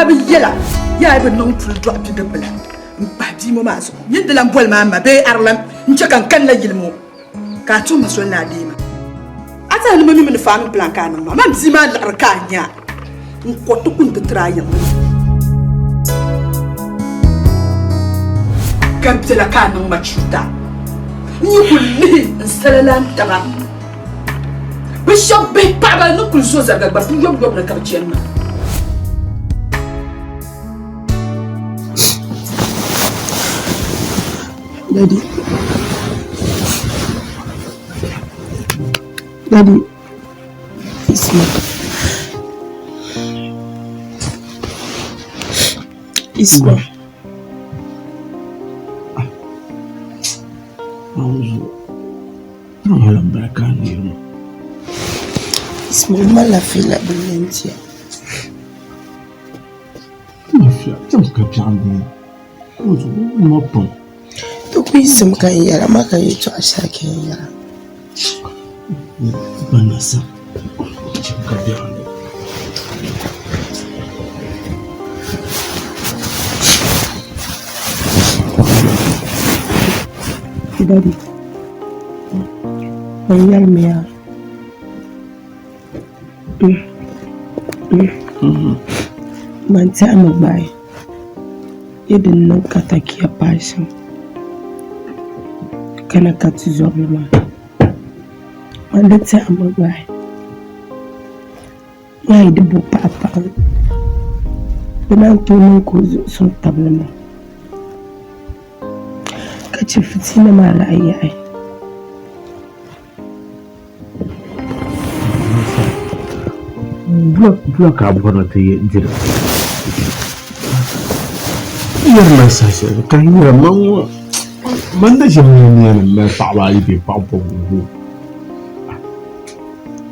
daa bi yɛla yaa bi niŋ puli dɔɣi bidibila m-pahi bia ŋɔ maa zuɣu. Nyin di lan boli ma a ma bee a di lan n-chɛ ka n kanila yili ŋɔ ka a tuhi ma soli ni a deei ma. A zaa ni ma mi mi ni farming plan ka a niŋ maa, man bia maa liɣiri ka a nya n kɔriti ku nti tiri a yiŋ ni. Ka biɛla ka a niŋ ma chuuta. N yi kul lihi n sala lan taba. Bɛ shɛb bihi paɣiba ni kul zo zariga gba bɛ yomyom ni ka bɛ chani maa. Daddy. Daddy. Isma. Isma. Isma malila fiila din yɛn ti a. Ti ku yiɣisimi ka n yɛra amaa ka yɛltɔɣa shɛli ka n yɛra. Dadi, n yɛlimi yaa. Man tɛhimi gbaai yi di niŋ katakiya paai shɛm ka na ka tizɔbili maa man di tɛhimi gbaai yaa yi di bo paɣa paɣa di naan tooi niŋ ka o zuɣusuŋ tabili ma ka chɛ fitiina maa lahi yaɣi. Bula ka a bɔri ni ti diri? Yɛrila saha shɛli ka n yɛra man ŋɔ man na ʒiri ni nia ni mali paɣaba ayi bee paɣa bɔbigu boo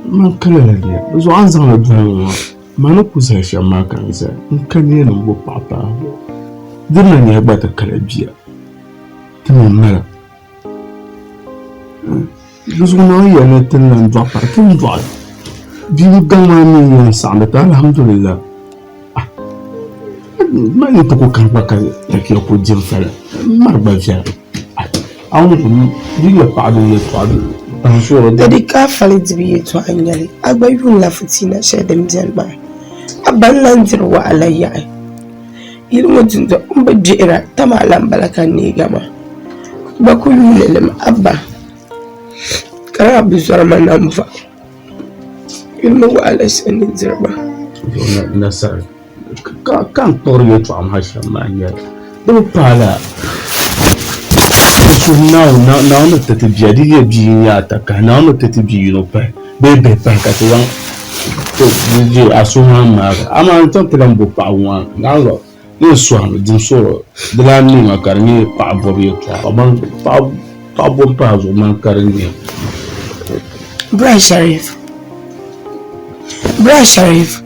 man ka lala nia di zuɣu a ni zaŋli doli ŋɔ maa man ni ku zali shɛm maa ka n zali n ka nia ni n bo paɣa pahi zuɣu diri na nia gba ti kala bia ti mi mala Di zuɣu Naawuni yɛli ni ti ni lan dɔɣi pahi ti ni dɔɣi bia gaŋ maa mi yɛn saɣindi ti alhamdulillah. Man yi ti ku kani gba ka takiya ku di n fali mari gba viɛla. A wum di nyɛ paɣa din yɛltɔɣa pahi suhuri. Di ka a fali dibu yɛltɔɣa n-nyɛli a gba yuunila fitiina shɛli din beni maa. A ba n-lan diri wahala yaɣi. Yili ŋɔ dundɔŋ m bi gbihira tama a lan bala ka n neegi a maa. N gba ku yuuni li mi Abba ka a bi zɔri ma nambɔɣu. Yili ŋɔ wahala shɛli ni diri ba. Nasara ka n kpuɣiri yɛltɔɣa maa shɛm maa n-nyɛli di bi paai la n suhu Naawuni Naawuni ni ti ti bia di leei bia n-nyɛ ata kahi Naawuni ni ti ti bia yino pahi bee bihi pahi ka ti zaŋ ti a suhu maa maagi amaa n chaŋ ti lahi bo paɣa ŋɔ maa ni n sɔhimi din suhuri di lahi neema ka di nyɛ paɣa bɔbu yɛltɔɣa paɣa bɔbu pahi zuɣu maa ka di nyɛ. Bra Sharif Bra Sharif.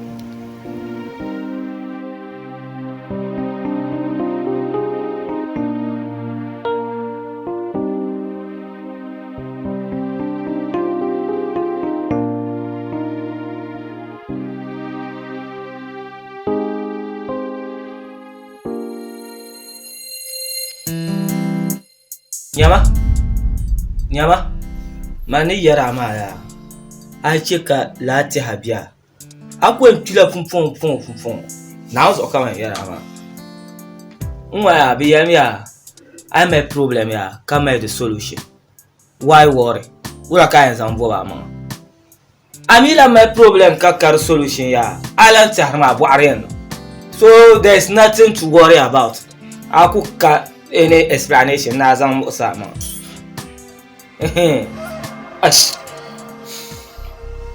Nyama, nyama, man ni yɛri a maa yaa, a yi chɛ ka lala tɛha be a, a ku yɛn kpila pumpɔŋɔ pumpɔŋɔ pumpɔŋɔ. Naawuni zuɣu ka man yɛri a maa. N ŋɔ yaa, bɛ yɛlimi yaa, a yi mali problem yaa ka mali di solution, why worry? Wula ka a yɛn zaŋ bɔbi a maŋa? A mi lahi mali problem ka ka di solution yaa a lahi tɛhiri maa bɔɣiri yɛn niŋ so there is nothing to worry about a ku ka any explanation ni a zaŋ muɣisi a maŋa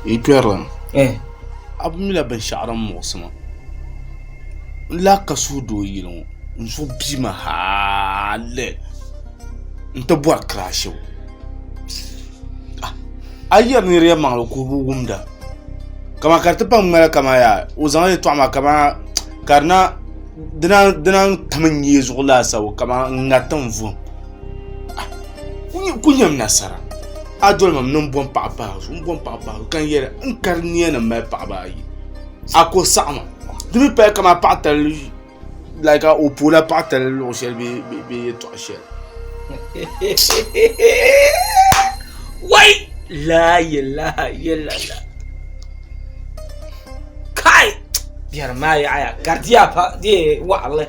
N kpɛrili a bi mila binshaɣu din muɣisi ma n lahi ka suhudoo yili ŋɔ n zuɣu bii ma hali n ti bɔri kiraashibu A yi yɛri nira yɛlimaŋli ka o bi wumda kamani ka di ti pa ŋmana kamani yaa o zaŋla yɛltɔɣa maa kamani ka di naan tam n nyee zuɣu laasabu kamani n ŋariti n vuhim ku nyam nasara a doli ma ni n bom paɣa pahi zuɣu n bom paɣa pahi zuɣu ka n yɛli n kari nia ni mali paɣaba ayi a ko saɣama. Di mi paya kaman paɣatali like o poola paɣatali luɣ shɛli bee bee yɛtɔɣa shɛli. Wai! La ilaha illallah. Kai! Biɛri maa yaɣaya ka di diya pa di waɣarili.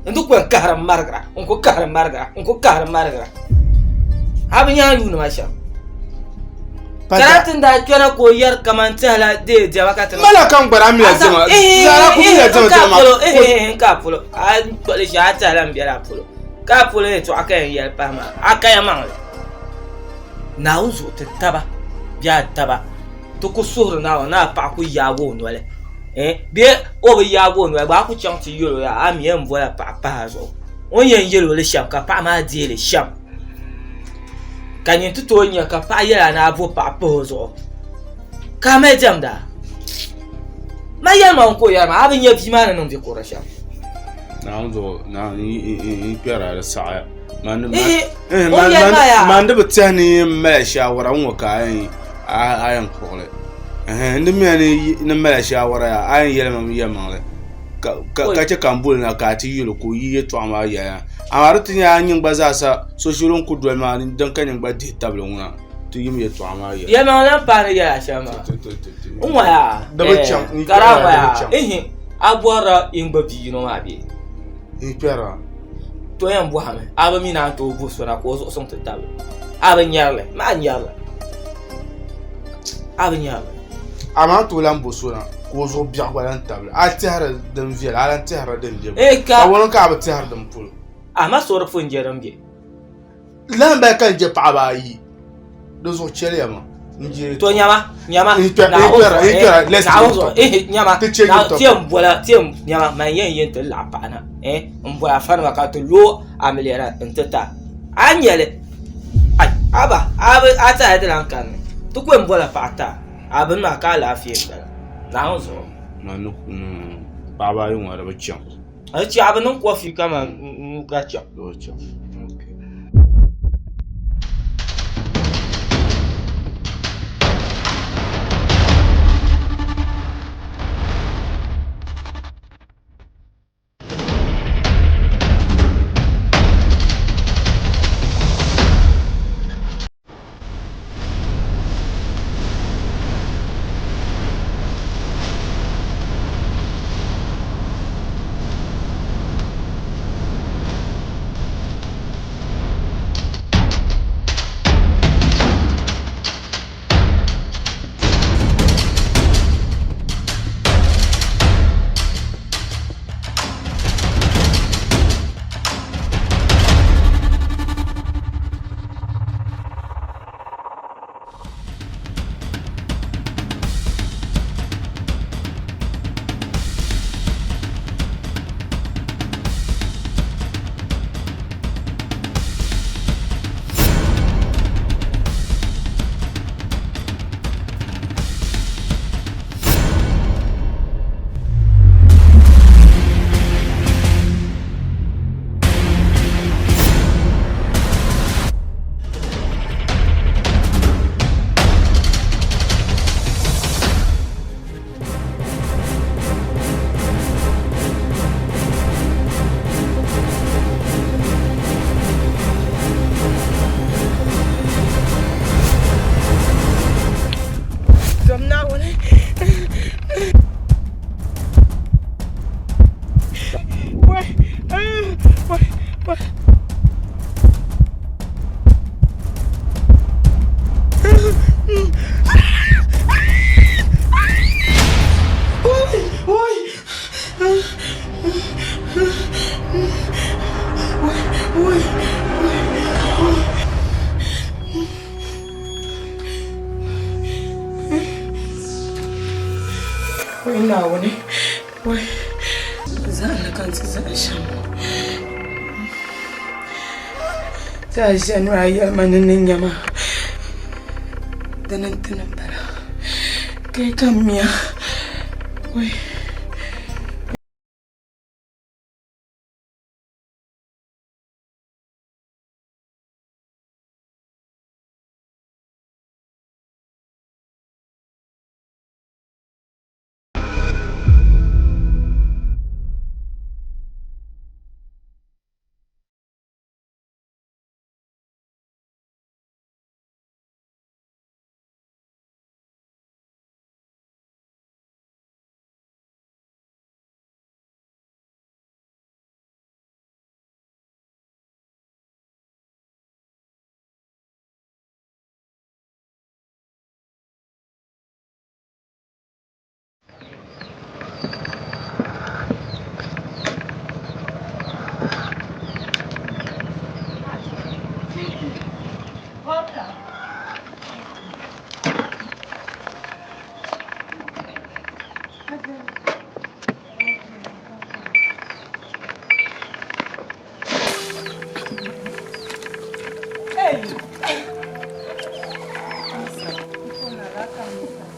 N ti ku yɛn kahiri marigira n ku kahiri marigira n ku kahiri marigira. A bi nya a yuuni ma shɛm. Kara ti daa kpɛna ka o yɛri kaman tɛhila dee diɛma ka ti Mala ka n gbara mila diɛma zara ku mila diɛma diɛma polo n ka polo a kpali shɛ a tɛhila n bɛla polo ka polo yɛltɔɣa ka yɛn yɛli pahi maa a kaya maŋli Naawuni zuɣu ti taba bɛ a taba ti ku suhuri Naawuni ni a paɣa ku yaagi o noli bee o bi yaagi o noli gba a ku chaŋ ti yɛl o yaa a mi yɛn bola paɣa pahi a zuɣu o ni yɛn yɛl o li shɛm ka paɣa maa deei li shɛm Ka nyin ti tooi nya ka paɣa yɛl a ni a bo paɣa pahi o zuɣu, ka a mali diɛmda. Man yɛli ma n ka o yɛli ma, a bi nya bia maa ni niŋ bikurili shɛm. Naawuni zuɣu n kpɛra di saɣaya. O yɛli ma yaa. Man di bi tɛhi ni n mali shaawara ŋɔ ka a yɛn kpuɣili. N di miya ni n mali shaawara yaa a yɛn yɛli ma mi yɛlimaŋli. Ka chɛ ka n boli na ka a ti yɛl o ka o yi yɛtɔɣa maa yɛli a. Amaa di ti nyɛla a nyin gba zaa sa so shɛli o ni ku doli maa din ka nyin gba dihi tabili ŋuna ti yim yɛtɔɣa maa yɛli. Yɛlimaŋli lan paai ni yɛl a shɛm maa. N ŋɔ yaa, Di bi chaŋ, n ka daa ŋɔ kpɛrila, di bi yaa, chaŋ. ihi, a bɔrila n gbubi bia yino maa bee? N kpɛrila. To yɛn bɔhimi, a bi mi ni a ni tooi bo so na ka o zuɣu suŋ ti tabili. A bi nyari li, maa nyari li. A bi nyari li. Amaa a tooi lan bo so na ka o zuɣu biɛɣu gba lan tabili. A tɛhiri din viɛla, a lan tɛhirila din be Ee ka. Ka wani ka a bi tɛhiri din polo? Amaa so di pun je din be. Lala m-bala ka n je paɣiba ayi. Di zuɣu chɛliya ma n je. To nyama, nyama, N kpɛra, n Naawuni kpɛra, n zuɣu, kpɛra, eh, let's Naawuni change zuɣu, topic. eh, nyama, Ti change na, topic. ti yɛn bola, ti yɛn, nyama, man yɛn yi nti laɣi paɣa na, eh, m boli afanima ka ti lo amiliya na nti ti a. A ni nya li, ai, haba, a bi, a tɛha di lan kanni. Ti ku yɛn bola paɣa ti a. A bini maa ka alaafee m-bala. Naawuni zuɣu. Man ni paɣaba ayi ŋɔ di bi chaŋ. A chɛ a bi niŋ kɔfi kaman n ka chaŋ. Di bi chaŋ. Zom Naawuni. Wai, wai, wai. Wai Naawuni, wai zahim ka n ti zahim shɛm ŋɔ. Ti a ʒiya ni a yɛli ma ni ni nya ma dini n-ti ni bala kai ka m miya wai.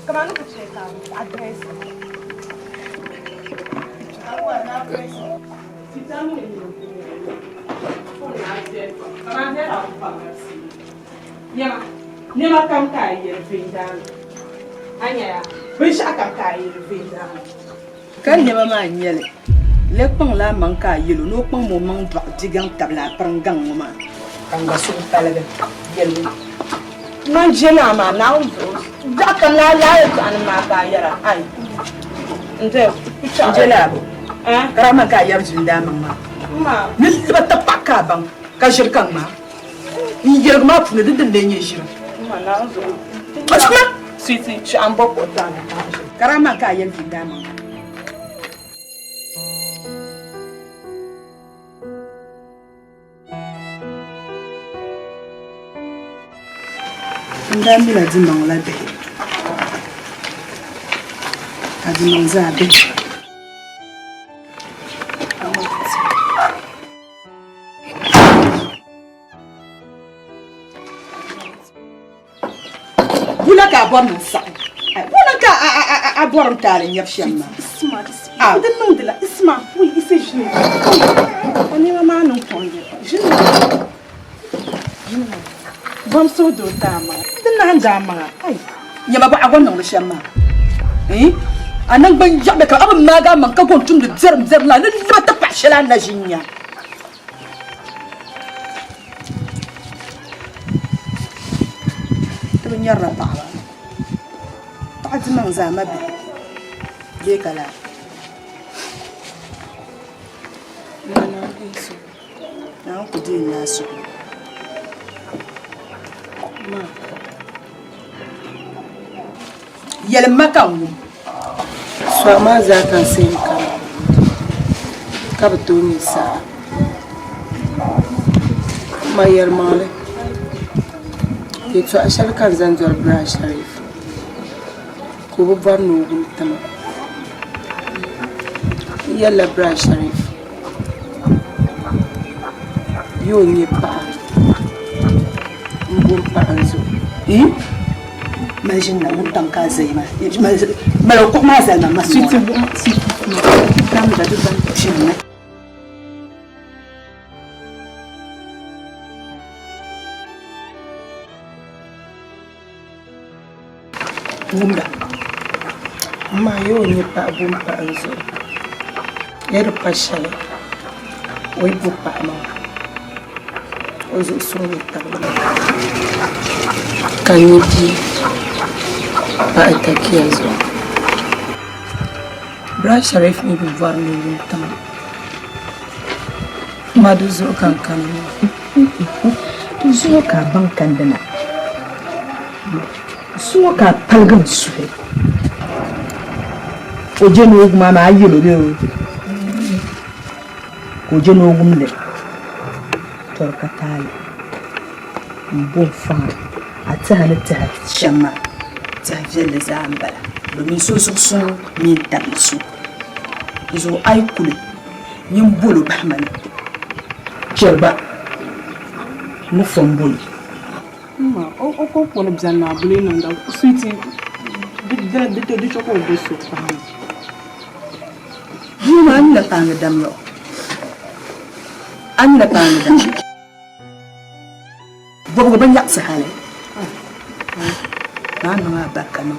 Kamani ku chɛ ka a dress. Nɛma nɛma kam ka a yɛli vindaami a nyaya binshɛɣu kam ka a yɛli vindaami. Ka nɛma maa n-nyɛ li, lee kpaŋla a maŋ ka a yɛl o ni o kpaŋm o maŋ dɔɣi bigaŋ tabili a piriŋgaŋ ŋɔ maa. Ka n gba suhu paligi yɛli o, Man je naa maa, Naawuni zuɣu, biɛɣu kam lala yɛtɔɣanim maa ka a yɛra, Ai, n je n je laa bo? Ka daa man ka a yɛri dunia maŋ maa ni liba tapaɣ ka a baŋ ka ʒiri ka ŋmaa n yɛligu maa puuni di din lee nyɛ ʒiri. Ka daa man ka a yɛli dunia maŋ maa. N daa mila dimaŋ la bihi, ka dimaŋ zaa bihi. Wula ka a bɔri ni n saɣim? Wula ka a bɔri n taali nyɛbu shɛm maa? Isma, Isma, di niŋdila, Isma, wui, Isa ʒini, wui, a nɛma maa niŋ kɔŋ ʒini ʒini bɔm suhudoo ti a maŋa, di nahind a maŋa, ai. Nyama bɔ a gɔn niŋdi shɛm maa? A naŋgban yaɣi ka a bi maagi a maŋ ka gɔn tumdi biɛrim biɛrim la, a ni libi ti paɣ shɛli a ni na ʒi n-nya. Ti bi nyarila paɣaba. Paɣa dimaŋ zaa ma bihi bee ka laa. Naawuni ku deei naa suhu. Yɛlim ma ka n wum. Suɣa maa zaa ka n sayi kara ka bi tooi nyɛ saa. Ma yɛlimaŋli, yɛltɔɣa shɛli ka n zaŋ doli Birahi Sharif ka o bi bɔri ni o wum ti ma. N yɛlila Birahi Sharif yi o nyɛ paɣa m-bo m paɣa n zuɣu. Mali ʒini na wuntaŋ ka a zaya maa mali o kuɣu maa zali ma ma Wumda. M ma yi o nyɛ paɣa bo m-pahi n zuɣu ya di pa shɛli o yi bo paɣa maa o zuɣu suŋ ni tabili ka n nyɛ bia pahi takiya zuɣu. Birahi Sharif mi bi bɔri ni o wum tiŋa ma di zuɣu ka n kana maa. Di zuɣu ka a baŋ kandina. Zuŋɔ ka a paligi n suhi. O je ni o wum a maa a yɛl o bee o ka o je ni o wum li tɔri ka taali m-bo n-faŋ a tɛha ni tɛha shɛm maa tɛha viɛlli zaa m-bala domin so zuɣusuŋ mi n-tabili so. Di zuɣu a yi kuli nyin bol o bahi ma ni chɛri gba ni fo m-bol o. Ma, o ko kpɔni biɛni maa buli niŋda sweet di di chɛ ka o bo so pahi ma. Bia maa a nyula paangi dam yɔ. A nyula paangi dam. Bɔbigu bi nyaɣisi hali. Naa niŋ a barika niŋ.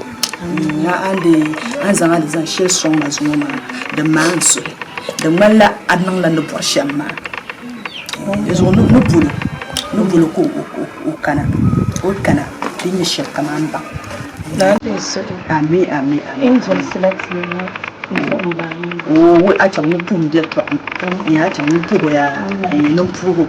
A ni zaŋ alizan shɛli sɔŋ ma zuŋɔ maa, di maai n suhi. Di ŋmanila a niŋla ni bɔri shɛm maa. Di zuɣu ni boli ni boli ka o kana o yi kana di ni nyɛ shɛli kam a ni baŋ. Ami ami ami. Oo a chaŋ ni puhim bɛ tɔɣim a chaŋ ni puhi o yaa ni puhi o.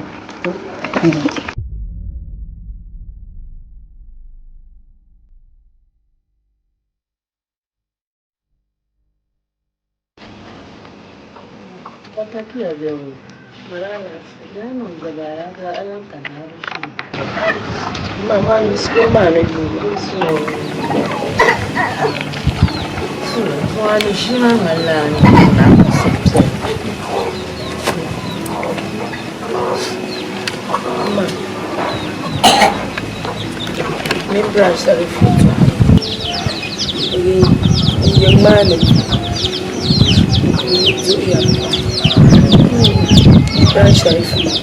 Mini brush shɛli foto. N yiŋ maa ni n duhiya pam Naa Sharifu maa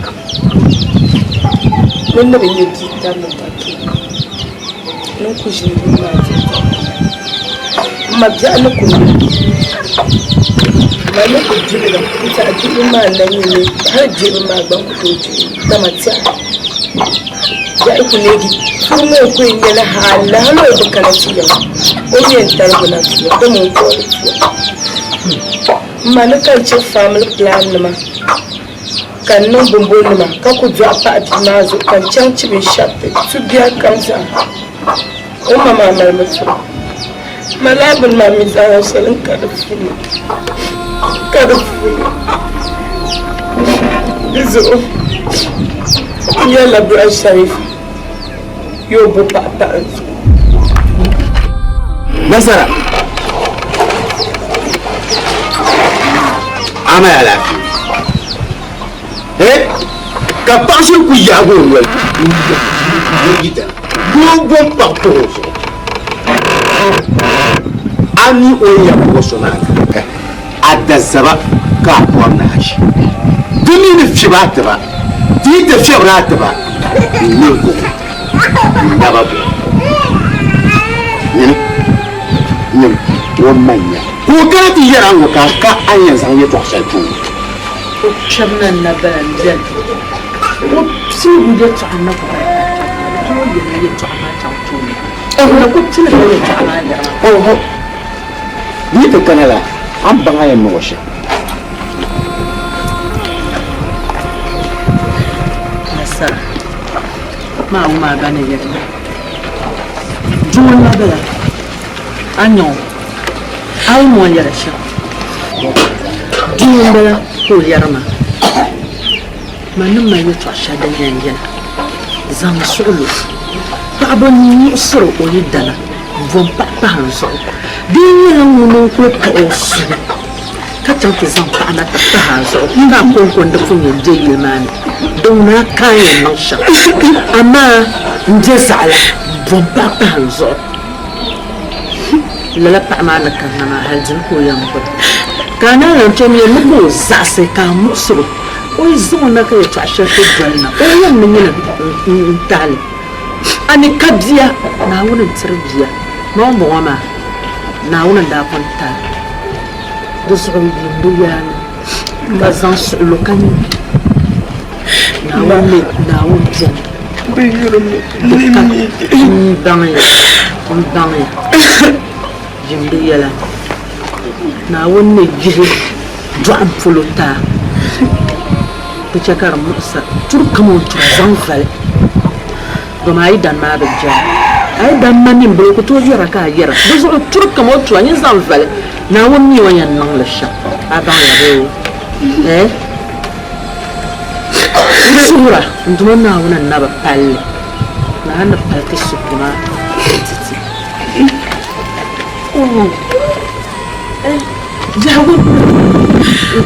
mini ni bi nyɛ bia tabili tɔto ni n ku ʒini duu maa diri m ma biɛɣu ni ku niŋ m ma ni ku dihira n tɛha dihibu maa n-na nyɛ ni hali dihibu maa gba n ku tooi dihi dama tɛha Biɛhi ku leegi puri ŋɔ n kuli nyɛli hali hali o bi kana ti ya o mi yɛn tarigi na ti ya dama o kɔhiri tuya m ma ni ka n chɛ family plan nima ka n niŋ bimbo nima ka ku dɔɣi pahi bia maa zuɣu ka n chaŋ chi binshɛɣu ti tu biɛhi kam zaa o ma maa malimi tiri m ma lala bini maa mi zaa shɛli n ka di puuni ka di puuni di zuɣu n yɛlila Buɣa Sharif yoo bo paɣa pahi n zuɣu. Nasara a mali alaafee eh ka paɣa shiri ku yaagi o noli n yidana doo bo m-paɣa pahi o zuɣu a mi o ni yɛn buɣi so maa na a da zaba ka a bɔri ni a ʒi di mi ni fiɛbi a tiba di yi ti fiɛbiri a tiba n-niŋ kuɣu n-naba buɣi nyini nyini o ma n-nya ka o kana ti yɛri a ŋɔ ka a ka a ni yɛn zaŋ yɛtɔɣ shɛli ti o. O kpɛm na n-na bala m-beni o piligu yɛtɔɣa na ku ka ka o yɛli yɛtɔɣa maa chaŋ tooni o na ku piligi la yɛtɔɣa maa yɛri maa. Oho! Di yi ti kana la, a ni baŋ a yɛn niŋ o shɛm. Nasara maa wum a ba ni yɛli la, doo n-na bala, a nya o, a wum o ni yɛri shɛm? Doo m-bala ka o yɛri ma, Manim ma yɛtɔɣ shɛli din yɛn yɛla, zaŋ suɣilo paɣiba n-muɣisir o yidana bom paɣ pahi n zuɣu. Di yi nyɛla ŋuni n-kul kpuɣ o suhu ka chaŋ ti zaŋ paɣa na ti pah a zuɣu ka a kɔŋko n-di pun yɛn be yili maa ni, di ŋuna a ka a yɛn niŋ shɛm. Amaa m be zaɣila bom paɣ pahi n zuɣu. Lala paɣa maa ni kanna maa hal dini ka o yɛn gbubi. Ka a naan lan tom yɛli ni ka o zaɣisi ka a muɣisir o. O yi zaŋ o na ka yɛtɔɣ shɛli ti doli na, o yɛn mi nyini n-tahi li. A ni ka bia, Naawuni n-tiri bia. Maa m-bɔŋɔ maa, Naawuni n-daa pun ti a. Di zuɣu yim di yaa ni, ka zaŋ suɣilo ka nyu. Naawuni mi, Naawuni beni. Di ka m baŋya, m baŋya, yim di yɛla ni. Naawuni ni yihi dɔɣim polo ti a, di chɛ ka di muɣis a. Turi kam o ni tura zaŋ vali, dama a yi dan maa bi jɛra. A yi dan ma mini bala o ku tooi yɛra ka a yɛra. Di zuɣu turi kam o ni tura nyin zaŋ vali. Naawuni mi o ni yɛn niŋ li shɛm. A baŋya bee? Ɛɛ? N suhira, n Duuma Naawuni n na bi pali li, ni a ni pali ti suhuri maa n-ti ti. Biɛhigu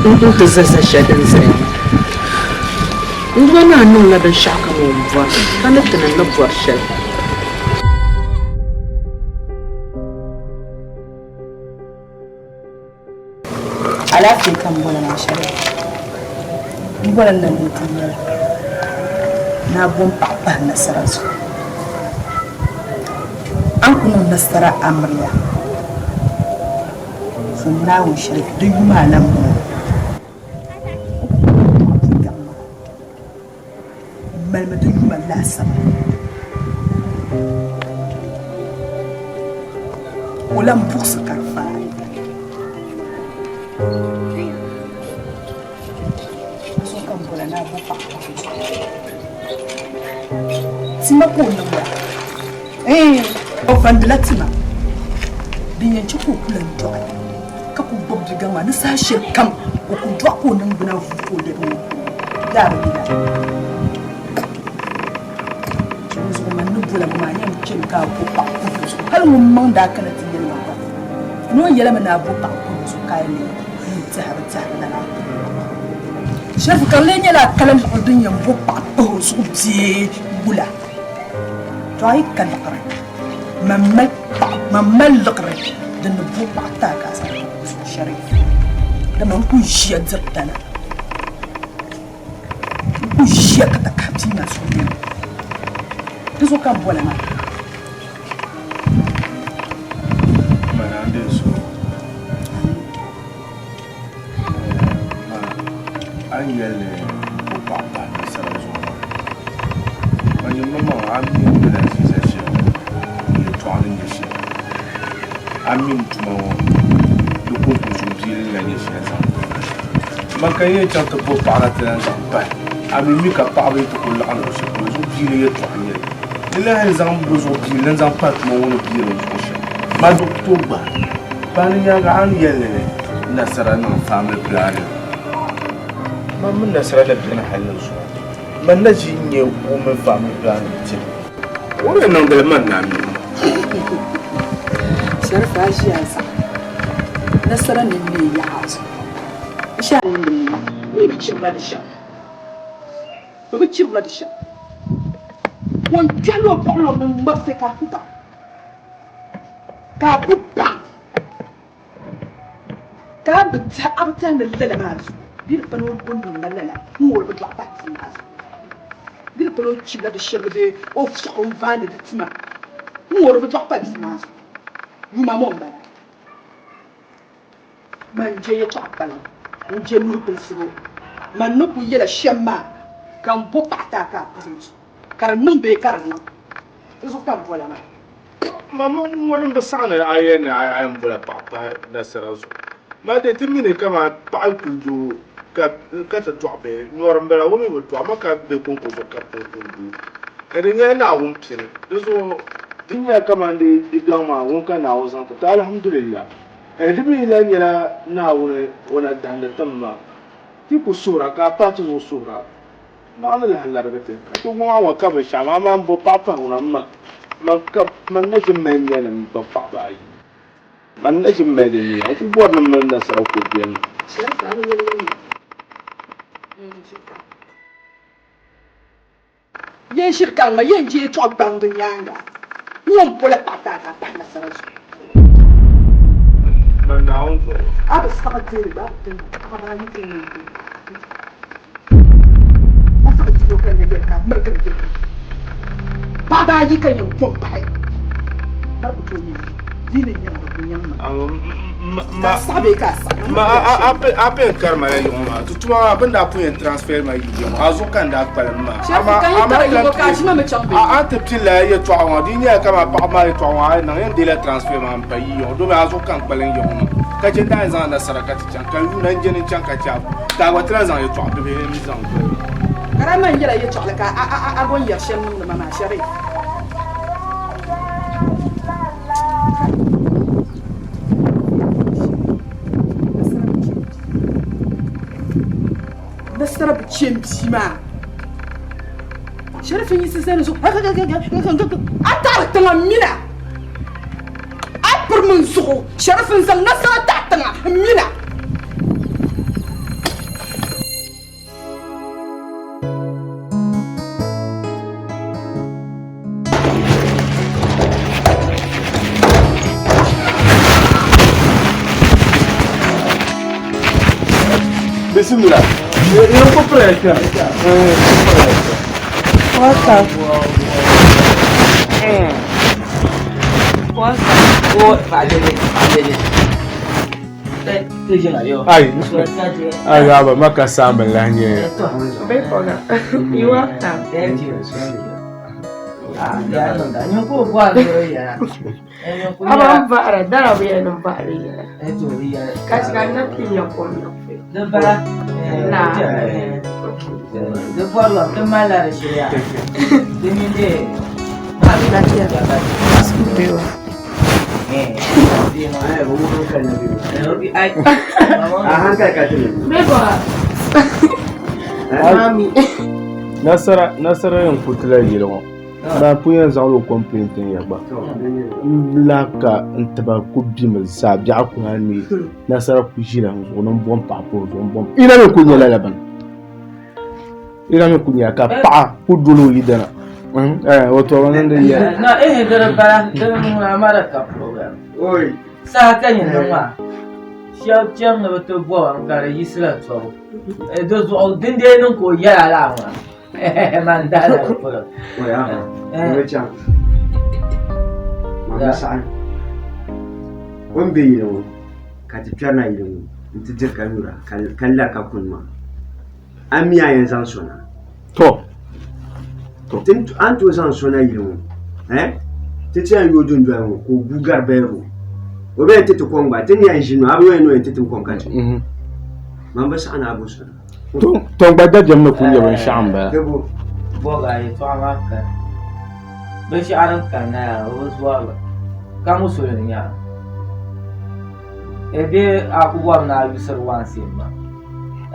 n ti za za shɛli din zaya ŋɔ. N Duuma Naa niŋla binshɛɣukam o ni bɔri, ka ni ti ni ni bɔri shɛli. Alaafee ka m bɔra maa shɛli m bɔra ni n ti yɛli ni a bo m-paɣi pahi nasara zuɣu. A ni ku niŋ nasara amiliya fom Naawuni shɛli di yuma a lan bɔŋɔ. Malimi di yuma laasabu. Ka o lan buɣisi ka di faai. Dinzuɣu ka m bɔra ni a bo paɣa pahi zuɣu. Tima ka o niŋda. Ɛɛn, o vandila tima. Din yɛn chɛ ka o ku lan dɔɣi, ka ku gbubi bigaŋ maa ni saha shɛli kam o ku dɔɣi ka o niŋgbuna vuui ka o lɛbi o daa bi yina. Dinzuɣu man ni bola ŋɔ maa yɛn chɛmi ka a bo paɣa kuli di zuɣu. Hal ŋun maŋ daa kana ti yɛli ma gba ni o yɛlimi ni a bo paɣa kuli di zuɣu ka a leei ŋun tɛha bi tɛhiri lala. Shɛrifu, ka di lee nyɛla a kala liɣiri din yɛn bo paɣa pahi o zuɣu bee wula? To a yi ka liɣiri. Man mali paɣa, man mali liɣiri din ni bo paɣa ti a ka a zaŋ pahi o zuɣu Sharif. Dama n kul ʒiya diri dana. N kul ʒiya ka takahi bia maa zuɣu nɛma. Di zuɣu ka m bol a maa. Mani a ni deei so ma a ni yɛli ni o paɣa pahi nasara zuɣu maa, ma nyini maŋmaŋ a mi n ni lahi ʒi zali shɛli ŋɔ yɛltɔɣa ni nyɛ shɛli. A mi n tuma ŋɔ di kɔŋko zuɣu bia ni lahi nyɛ shɛli zaŋ pahi. Man ka n yɛn chaŋ ti bo paɣa na ti lahi zaŋ pahi, a mi mi ka paɣaba yi ti kuli laɣim luɣ shɛli polo zuɣu bia ni yɛltɔɣa n-nyɛ li. Di lahi yɛn zaŋ bɛ zuɣu bia ni n-zaŋ pahi tuma ŋɔ ni bia ni zuɣu shɛm. Ma di ku tooi gbahi pahi di nyaaŋa a ni yɛli ni nasara niŋ family planning. Man mini nasara na beni hali ni zuɣu, man na ʒi n-nyɛ o mini family planning tiri. O ni yɛn niŋdi li man na mi. Sharifa a ʒi a zaɣa nasara nini ni yaɣa a zuɣu. N shɛhi a niŋdi mi mi bi chirila di shɛm. Bɛ bi chirila di shɛm. Ŋun kpɛhila o buɣili o mini ŋmarisi ka a ku baŋ, ka a ku baŋ ka a bi tɛhi, a bi tɛhi ni lala maa zuɣu bɛ di pala o niŋla lala n-wuhi o bi dɔɣi pahi tia maa zuɣu. Bɛ di pala o chibila di shirigi bee o fiɣi o vaandi di tima n-wuhi o bi dɔɣi pahi tia maa zuɣu. Yuma ŋɔ m-bala. Man je yɛtɔɣ kpaliŋ, n je nuhi bilisibu. Man ni kul yɛl a shɛm maa, ka m bo paɣ ti a ka a pahi n zuɣu, ka di niŋ bee ka di niŋ, di zuɣu ka m bol a maa. Mama ŋuni m-bi saɣi ni a yɛli ni a yɛn bola paɣ pahi nasara zuɣu. Maa dee ti mi ni kaman paɣa yi kuli doo ka ti dɔɣi bihi, nyɔri m-bala o mi bi dɔɣi ma ka be kɔŋko zuɣu ka pun kuli doo. Ka di nyɛla Naawuni pini, di zuɣu di nyɛla kaman di gaŋ maa ŋun ka Naawuni zaŋ ti ti, alhamdulillah. Di mi lahi nyɛla Naawuni o na dahindi tim maa. Ti ku suhira ka a pahi ti zuɣu suhira, Naawuni ni lahi larigi ti. Ka ti wum a ŋɔ ka binshɛɣu maa, amaa m-bo paɣa pahi ŋuna m ma, man ka man na ʒi m-mali nia ni m gbubi paɣiba ayi. Man na ʒi m-mali di nia, n ku bɔri ni m mini nasara ku beni. Yɛn shiri karima yɛn je yɛtɔɣa gbaŋ di nyaaŋa n-yɛn bola paɣa ti a ka a pahi nasara zuɣu. A bi saɣi deeri gba a bi ti paɣaba ayi ti ni di a saɣi diri o ka nya yɛli ka a mirigiri yɛli paɣaba ayi ka yɛn kɔŋ pahi ka di ku tooi nyɛ diini nyaŋ bi ku nyaŋ ma ka a saɣi bee ka a saɣi Ma a pɛn kari ma la yiŋɔ maa ti tuma maa bɛ ni daa pun yɛn transfer ma yi yiŋɔ a zuɣu ka n daa kpalim maa amaa a ti pilila yɛltɔɣa ŋɔ di nyɛla kamani paɣaba maa yɛltɔɣa ŋɔ a yi niŋ yɛn deela transfer maa m-pa yi yiŋɔ domi a zuɣu ka n kpalim yiŋɔ maa ka chɛ n daa yɛn zaŋ nasara ka ti chaŋ ka yuuna n je ni n chaŋ ka chɛ a ka a gba ti lahi zaŋ yɛltɔɣa bibihi n-zaŋ doli ma. Ka daa man yɛla yɛltɔɣili ka a bo n-yɛri shɛm niŋdi ma maa, Sharif. Nasara bi chɛ n bia maa Sheriff n yiɣisi zani zuɣu a taɣiri tiŋa mina a pirimi n zuɣu Sheriff n zaŋ nasara taɣi tiŋa n mina. Bismillah. Yɛn ko pɛrɛ kpɛm. What's up? What's up? Oh, Pak Dede, Pak Dede. Ai, ai aba maka samun lahi nyɛ. You welcome. Thank you. Aba n vaɣara dara bi yɛli ni n vaɣari yɛla ka chɛ ka n na ti nya kom na Nasara nasara yɛn ku tila yili ŋɔ maa pun yɛn zaŋla o complaint tin ya gba n lahi ka n tiba ku bimi zaa biɛɣu ku lahi neei nasara ku ʒila n zuɣu ni n bom paɣa pa o zuɣu n bom ina mi ku nyɛla lala bini ina mi ku nyɛla ka paɣa ku doli o yidana. O tɔbu niŋdi yɛli. Na ehe dini bala dini ŋuna ama di ka problem. Oi. Saha ka nyini niŋ maa shɛba chɛm ni bi ti bɔba n ka di yiɣisila tɔbu di zuɣu din dee niŋ ka o yɛla laa maa man dahila di polo. Oya, o chaŋ. Ma bi saɣi. O ni be yili ŋɔ ka ti kpɛrina yili ŋɔ nti diri ka nyura ka lari ka kuni maa. A mi a yɛn zaŋ so na. To. A ni tooi zaŋ so na yili ŋɔ eh? Ti ti yɛn yooi dundoli ŋɔ ka o guui gari bɛyɛro. O bi yɛn ti ti kom gba, ti ni yɛn ʒini maa, a bi yɛn ni o yɛn ti ti kom ka chɛ. Man bi saɣi ni a bo so na. To n gba dabiɛm ni kuli nyɛ binshɛɣu m-bala. Debo. Bɔga yɛtɔɣa maa kani. Binshɛɣu din kanna yaa o bi zɔri li. Ka musulin nya. E bee a ku bɔri ni a yusiri wansi m-ma.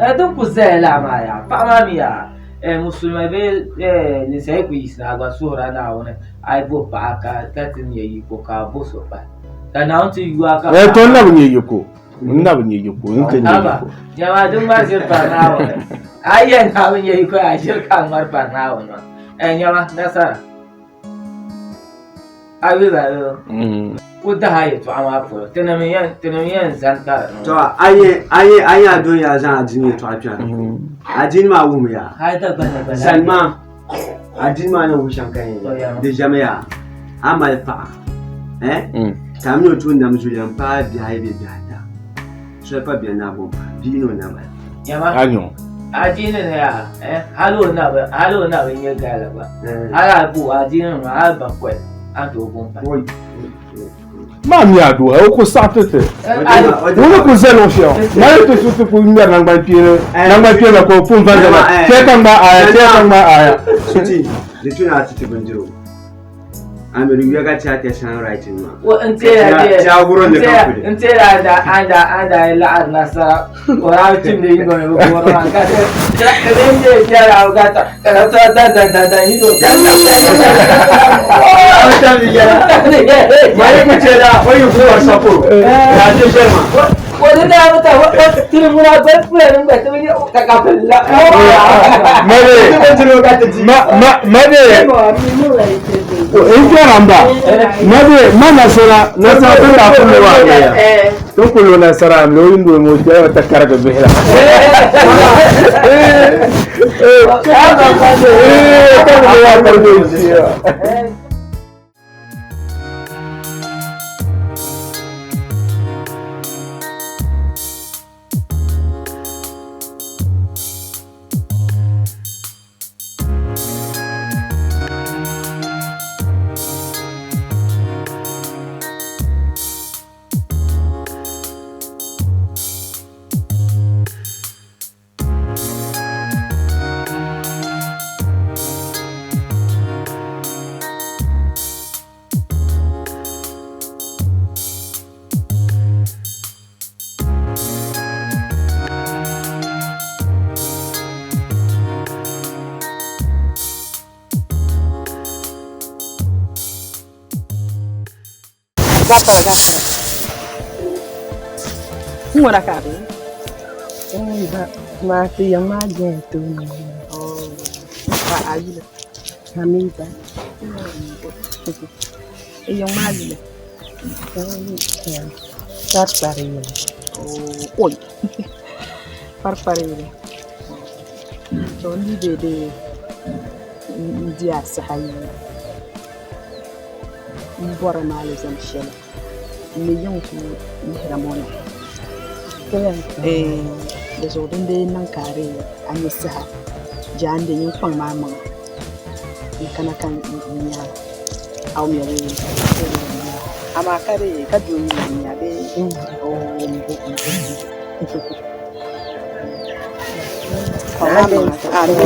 E din ku zaya laa maa yaa paɣa maa mi yaa e musulima bee e ninsal yi ku yiɣisi a gba suhirila Naawuni a yi bo paɣa ka ka ti nya yiko ka a bo so pahi ka Naawuni ti yu a ka E to n na bi nya yiko n na bi nya yiko n ti nya Haba yiko. jama din ŋmari ʒiri pari Naawuni a yi yɛli ni a bi nya yiko a ʒiri ka a ŋmari pari Naawuni maa e nyama nasara. A yuli ba yoo. Ku dahi a yɛtɔɣa maa polo, tinim yɛn zani ka di niŋ. To a yi a yi a yi a dunia zaŋ adiini yɛtɔɣa kpɛna adiini maa wuhimi ya sani maa adiini maa ni wuhi shɛm ka yɛn di ʒɛmi ya a mali paɣa eh ka a mini o tuun nam zuliya n paai bihi ayi bee bihi ata soli pa bɛni ni a bo paɣa bia ni o nabali. Nyama Anyo. adiini ni yaa eh hali o na bi hali o na bi nyɛ gala gba hali a bo adiini ni maa hali bakɔi a ni tooi bo m-pahi. Maa mi a doo o ku saɣi ti ti. Ŋuni ku zali o shɛm. Maa yi ti su ti ku ŋmɛri naŋgban kpeeni naŋgban kpeeni ka o pun va zama chɛ ka ŋma aya chɛ ka ŋma aya. Suti di tu ni a ti ti bindirigu. Amiru yuya ka ti a tɛ sound writing maa. Wo n teera Ti a wurim ni ka kuli. n teera anda anda anda yi laɣiri nasara o daa chimdi yingo mi bi boori maa ka ti ka bɛ n dee biɛla ka ta ka nasara dan dan dan dan yino dan dan Mali ku che da o yi ku wa sapo. Ya je sherma. O ni daa bi ta o tiri ŋuna gba pula ni gba ti bi nyɛ ka ka pili la. Mali ma ma mali n kpɛra n ba mali ma nasara nasara ti daa kulli waa ti kulli nasara am o yindi o kpɛra ti karigi bihi la. Karigi waa karigi o Gafara gafara. N ŋɔna ka a be? Maa ti yɛn maa jɛya tooni. Ka a yuli? Hamida. I yiŋ maa yuli? Kparikpari yuli. Oi! Kparikpari yuli. To n dii bee dee n di a saha yi n bɔri ma alizama shɛli n mi yiŋ ku lihira ŋɔ na. Di zuɣu din dee niŋ ka a dee a nya saha jaande nyin kpaŋ maa maŋa n kana ka n nya a mi bee amaa ka dee ka doo yi lan nya bee oo m bo m bo kpaŋ maa maŋa a ni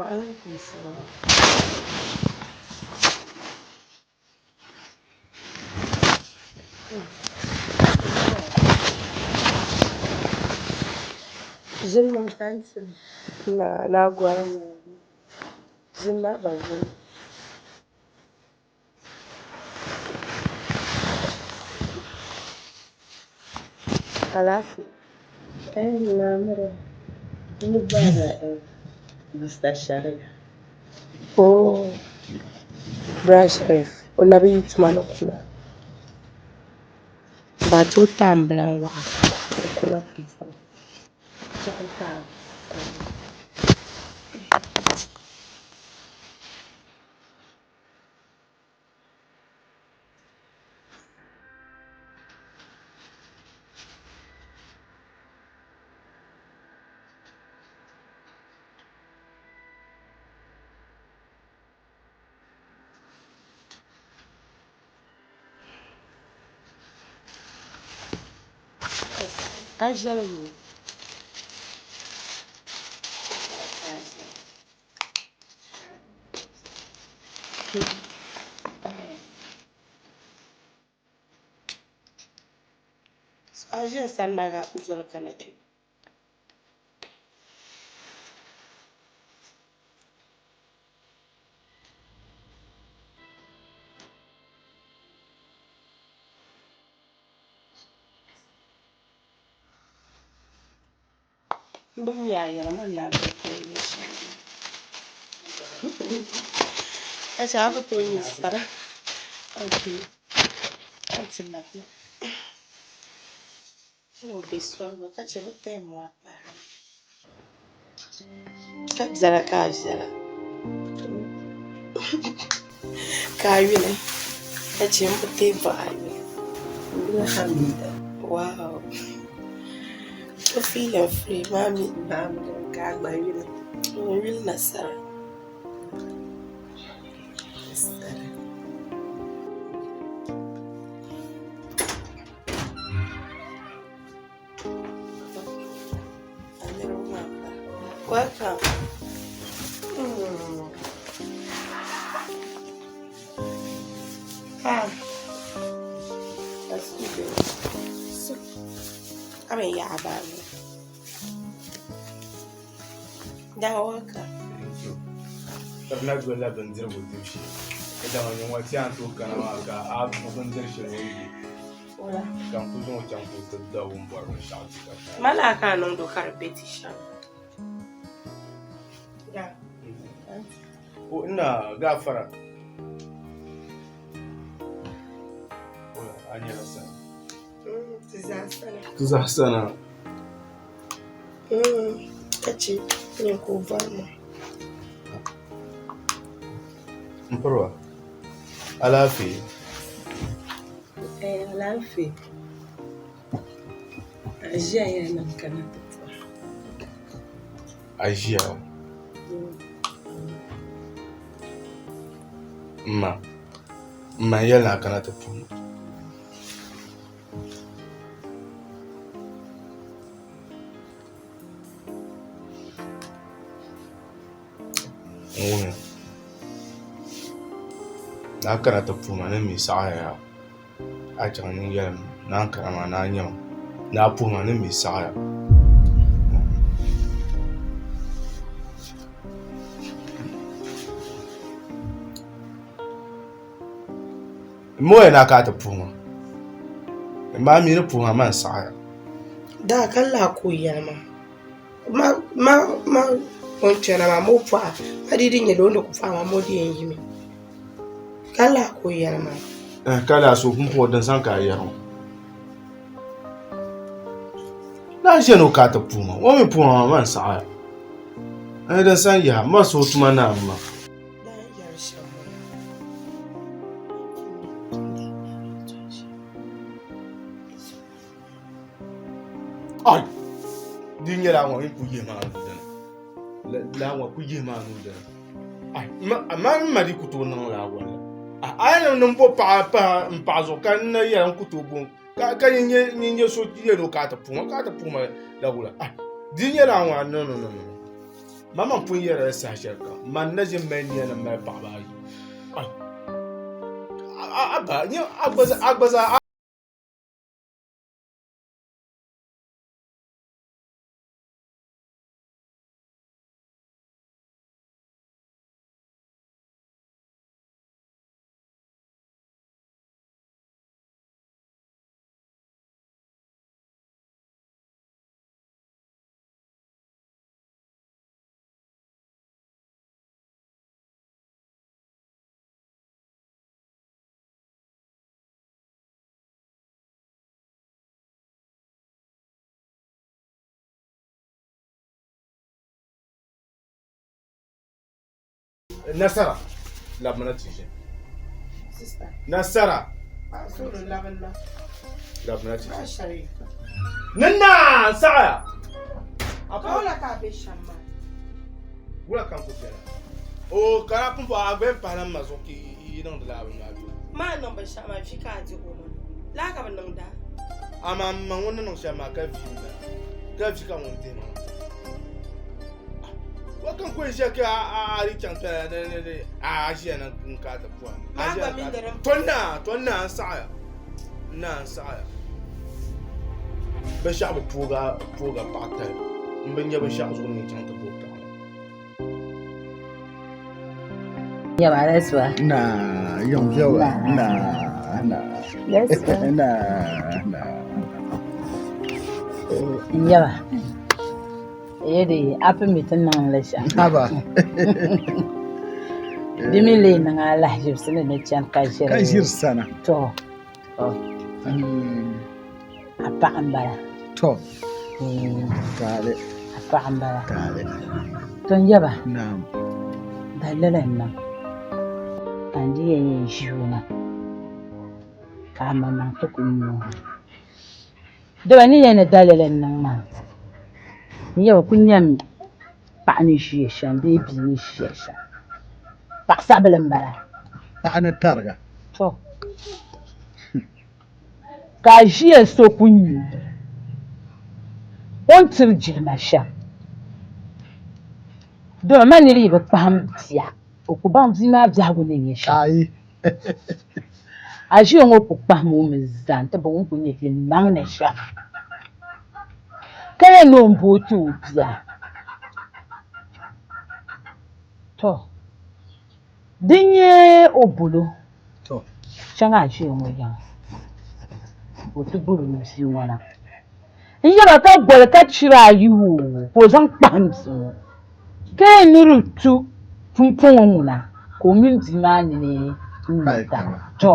alaikum salam. Ʒini maa tanti na gɔri ʒini maa ba ʒini. Alaafee. Mr. Sharif. Oh, Bra Sharif, o na bi yi tuma ni kuna. Ba ti o time bi lan waɣa o kuna pumpɔŋɔ. Chɛɣu time. A ʒɛli mi. A ʒi n sani maa ka n doli kana kpɛ. N bi mi a yɛla man daa bi tooi nyɛ shɛm. Ka chɛ a ku tooi nyɛ sara. Okay. A ti labina. O be sɔŋ ka chɛ bɛ time maa paai. Ka viɛla ka a viɛla ka a yuli ka chɛ m bi teei bɔhi a yuli. N yuli Hamida. Wow! O feeling free maa mi ka a gba yuli. N yuli Nasara. Nasara. Welcome. Ah. That's good. So, I mean, yeah, about me. Da welcome. Thank you. Tabila dolila bindirigu dibu shee. Ka dama nyɛ ŋɔ ti yɛn tooi kana maa ka a bindiri shɛli o ni di. Ka n ku zaŋ o chaŋ ka o ti da o ni bɔri binshɛɣu ti ka paai. Ma laa ka a niŋdi o ka di be ti shɛm. O ina gaafara. A nyɛla sana. Ti zaa sana. Ti zaa sana. Ka chɛ nyɛ ka o bɔri ma. M piriba, alaafee? Eh, alaafee. A ʒiya yaa na kana ti puhi. A ʒiya? M ma, m ma n-yɛli ni a kana ti puhi ma. N wuhiya ni a kana ti puhi ma ni mi saɣaya yaa a chaŋ nyin yɛlimi ni a ni kana maa ni a nya ma ni a puhi ma ni mi saɣaya. M ma o yɛn ni a kana ti puhi ma m ma a mi ni puhi ma man saɣaya. Daa ka laa ka o yɛli ma Ma ma ma o ni kpɛna maa ma o pɔha ma dii di nyɛla o ni ku pɔha maa ma o di yɛn yimi ka laa ka o yɛli maa. Eh, ka laa so pumpɔŋɔ din zaŋ ka a yɛri ŋɔ naa ʒɛni o ka a ti puhi ma o mi puhi ma maa man saɣaya eh, din san yaha ma so tuma naa ma. Daa yɛri shɛm ŋɔ. Ai! Di nyɛla ŋɔ n ku yihi maa nuu dini laa ŋɔ ku yihi maa nuu dini ai ma n ma di ku tooi niŋ laa walla a yi ni bo paɣa pahi n paɣa zuɣu ka n na yɛla n ku tooi bo ka ka nyin nyɛ nyin nyɛ so yɛli o ka a ti puhi ma ka a ti puhi ma la wula ai di nyɛla ŋɔ no no no no. Mama pun yɛrila saha shɛli kam, man na ʒi mali nia ni mali paɣaba ayi. A ba, nyɛ a gba zaa Nasara labimina ti ʒini. Nasara labimina ti ʒini. Ni naa n saɣaya. Wula ka n ku bɛla. O kana pumpɔŋɔ a gba yɛn pahila m ma zuɣu ka yi niŋdi lala bini maa doli. Maa niŋ binshɛɣu maa vi ka a di o maa. Laa ka bɛ niŋda. Amaa m ma ŋun ni niŋ shɛm maa ka vi m-bala. Ka vi ka ŋun dihi maa. Wa ka n ku yɛn ʒiya ka a di chaŋ kpɛla ni a ʒiya na n ka ti pɔhim. Maa gba mi ni din To n naa, to n naa n saɣiya. N naa n saɣiya. Binshɛɣu bi pooga paɣa tali. M bi nya binshɛɣu zuɣu ni n chaŋ ti bo paɣa maa. Yaba rasuwa. Na yau yawa na na na na. Yaba. Yedi api mi ti niŋ li shɛm. Haba. Di mi lee niŋ a lahiʒibisi ni ni chani ka ʒiri. Ka ʒiri sana. To. A paɣa m-bala. To. Taali. A paɣa m-bala. Taali. To n yaba. Naam. Dalili n-niŋ ka n di yɛn yɛn ʒi o na ka a maŋmaŋ ti ku nyu o. Dama ni yɛn ni dalili n-niŋ maa, n yaba ku nyami paɣa ni ʒiya shɛm bee bia ni ʒiya shɛm. Paɣisaribila m-bala. Paɣa ni tariga. To. Ka a ʒiya so ku nyu o ni tiri jilima shɛm. Dama man nira yi bi kpahim bia, o ku baŋ bia maa biɛhigu ni nyɛ shɛm. A ʒiya ŋɔ ku kpahim o mi zaa nti baŋ o ni ku nyɛ yilimaŋli shɛm, ka yɛn ni o ni booi ti o bia. Tɔ! Di nyɛ o bolo chaŋ a ʒiya ŋɔ yiŋa ka o ti boli o bia ŋɔ na n-yɛli ba ka goli ka chira ayi o ka o zaŋ kpahim bia ŋɔ ka yɛn ni di tu pumpɔŋɔ ŋuna ka o mini bia maa nini ŋme taba. Tɔ!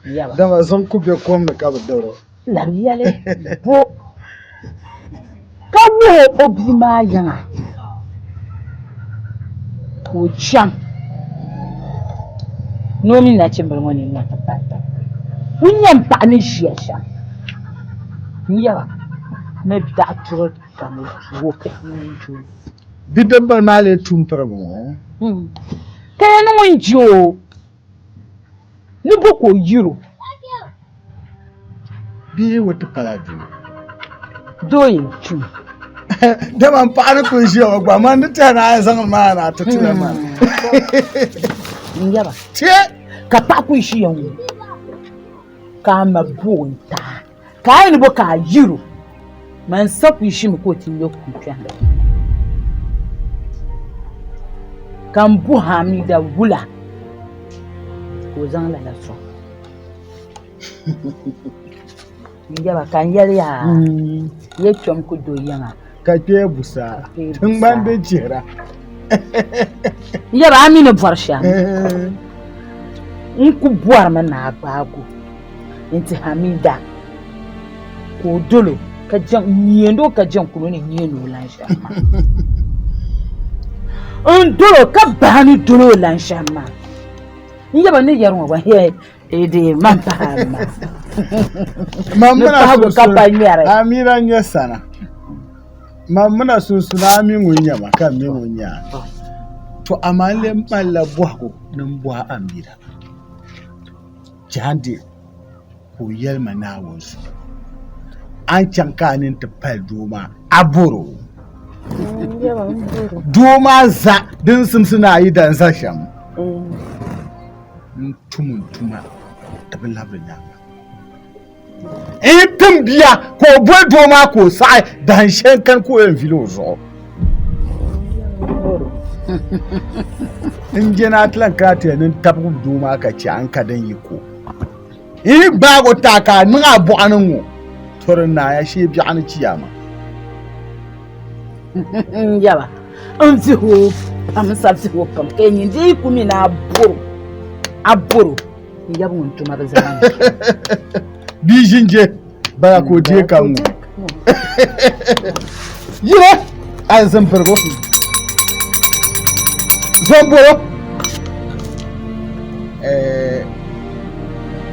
Yaba. Dama zaŋ ku be kom ni ka bɛ dɔr o. Labi yɛli bo ka wuhi o bia maa yiŋa ka o chaŋ ni o mini nachimbila ŋɔ nini na ti pali taba. Ŋun nyɛ m paɣa ni ʒiya shɛm n-yɛba ni daɣu turi ka ni o tuo. Bidibbila maa lee tum pirigi ŋɔ. Ka yɛli ni ŋun je o. Ni bo ka o yir o? Bia yi ti pala duu. Doo yɛn tum. Dama m paɣa ni kuli ʒiya ŋɔ gba man ni tɛhi ni a yɛn zaŋ maa na ti tila maa. N yaba. Tiɛ. Ka paɣa kuli ʒiya ŋɔ ka a ma bo o n-taai ka a yi ni bo ka a yir o man sa kuli ʒimi ka o ti nya kum kpɛhi ka n bo Hamida wula ka o zaŋ lala sɔŋ n yaba ka n yɛli yaa ya kpɛm ku do yiŋa ka kpee busaa tiŋgbani din chihira n yaba a mi ni bɔri shɛm n ku bɔrimi ni a gbaagi o nti Hamida ka o dol o ka nyeend o ka jɛn kulo ni nyeend o lan shɛm maa. N dol o ka bahi ni dol o lan shɛm maa. N yaba ni yɛri ŋɔ gba hee dee man pahi a maa. Man Ni pahigu ka pa ŋmɛri. Amira n-nyɛ sana. Man mina sunsuuni a mi ŋun nyɛ ma ka n mi ŋun nyɛ a. To amaa n lee malila bɔhigu ni m bɔhi Amira. Jahandi ka o yɛli ma Naawuni zuɣu, a ni chaŋ ka a nini ti pali doo maa, a bɔr o? Doo maa za din simsi ni a yi dan za shɛm. N tum n tuma di bi labiri nyaaŋa. N yi tim bia ka o boli doo maa ka o saɣi dahin shɛli n kani ka o yɛn vili o zuɣu. N je ni a ti lan kana ti yɛli ni n tabigi doo maa ka chɛ a ni ka din yi ko. N yi gbaag o taai ka a niŋ a bɔɣu ni ŋ-ŋɔ, to di naaya shee biɛɣu ni chiyaama. N yaba, n vihi o pam, n sa vihi o pam, ka nyin dii yi ku mi ni a bɔr o, a bɔr o, n yaba ŋun tuma bi zaa ni. Bia ʒi n-je bala ka o deei ka ŋ-ŋɔ. Yili alizin pirigu zɔmbolo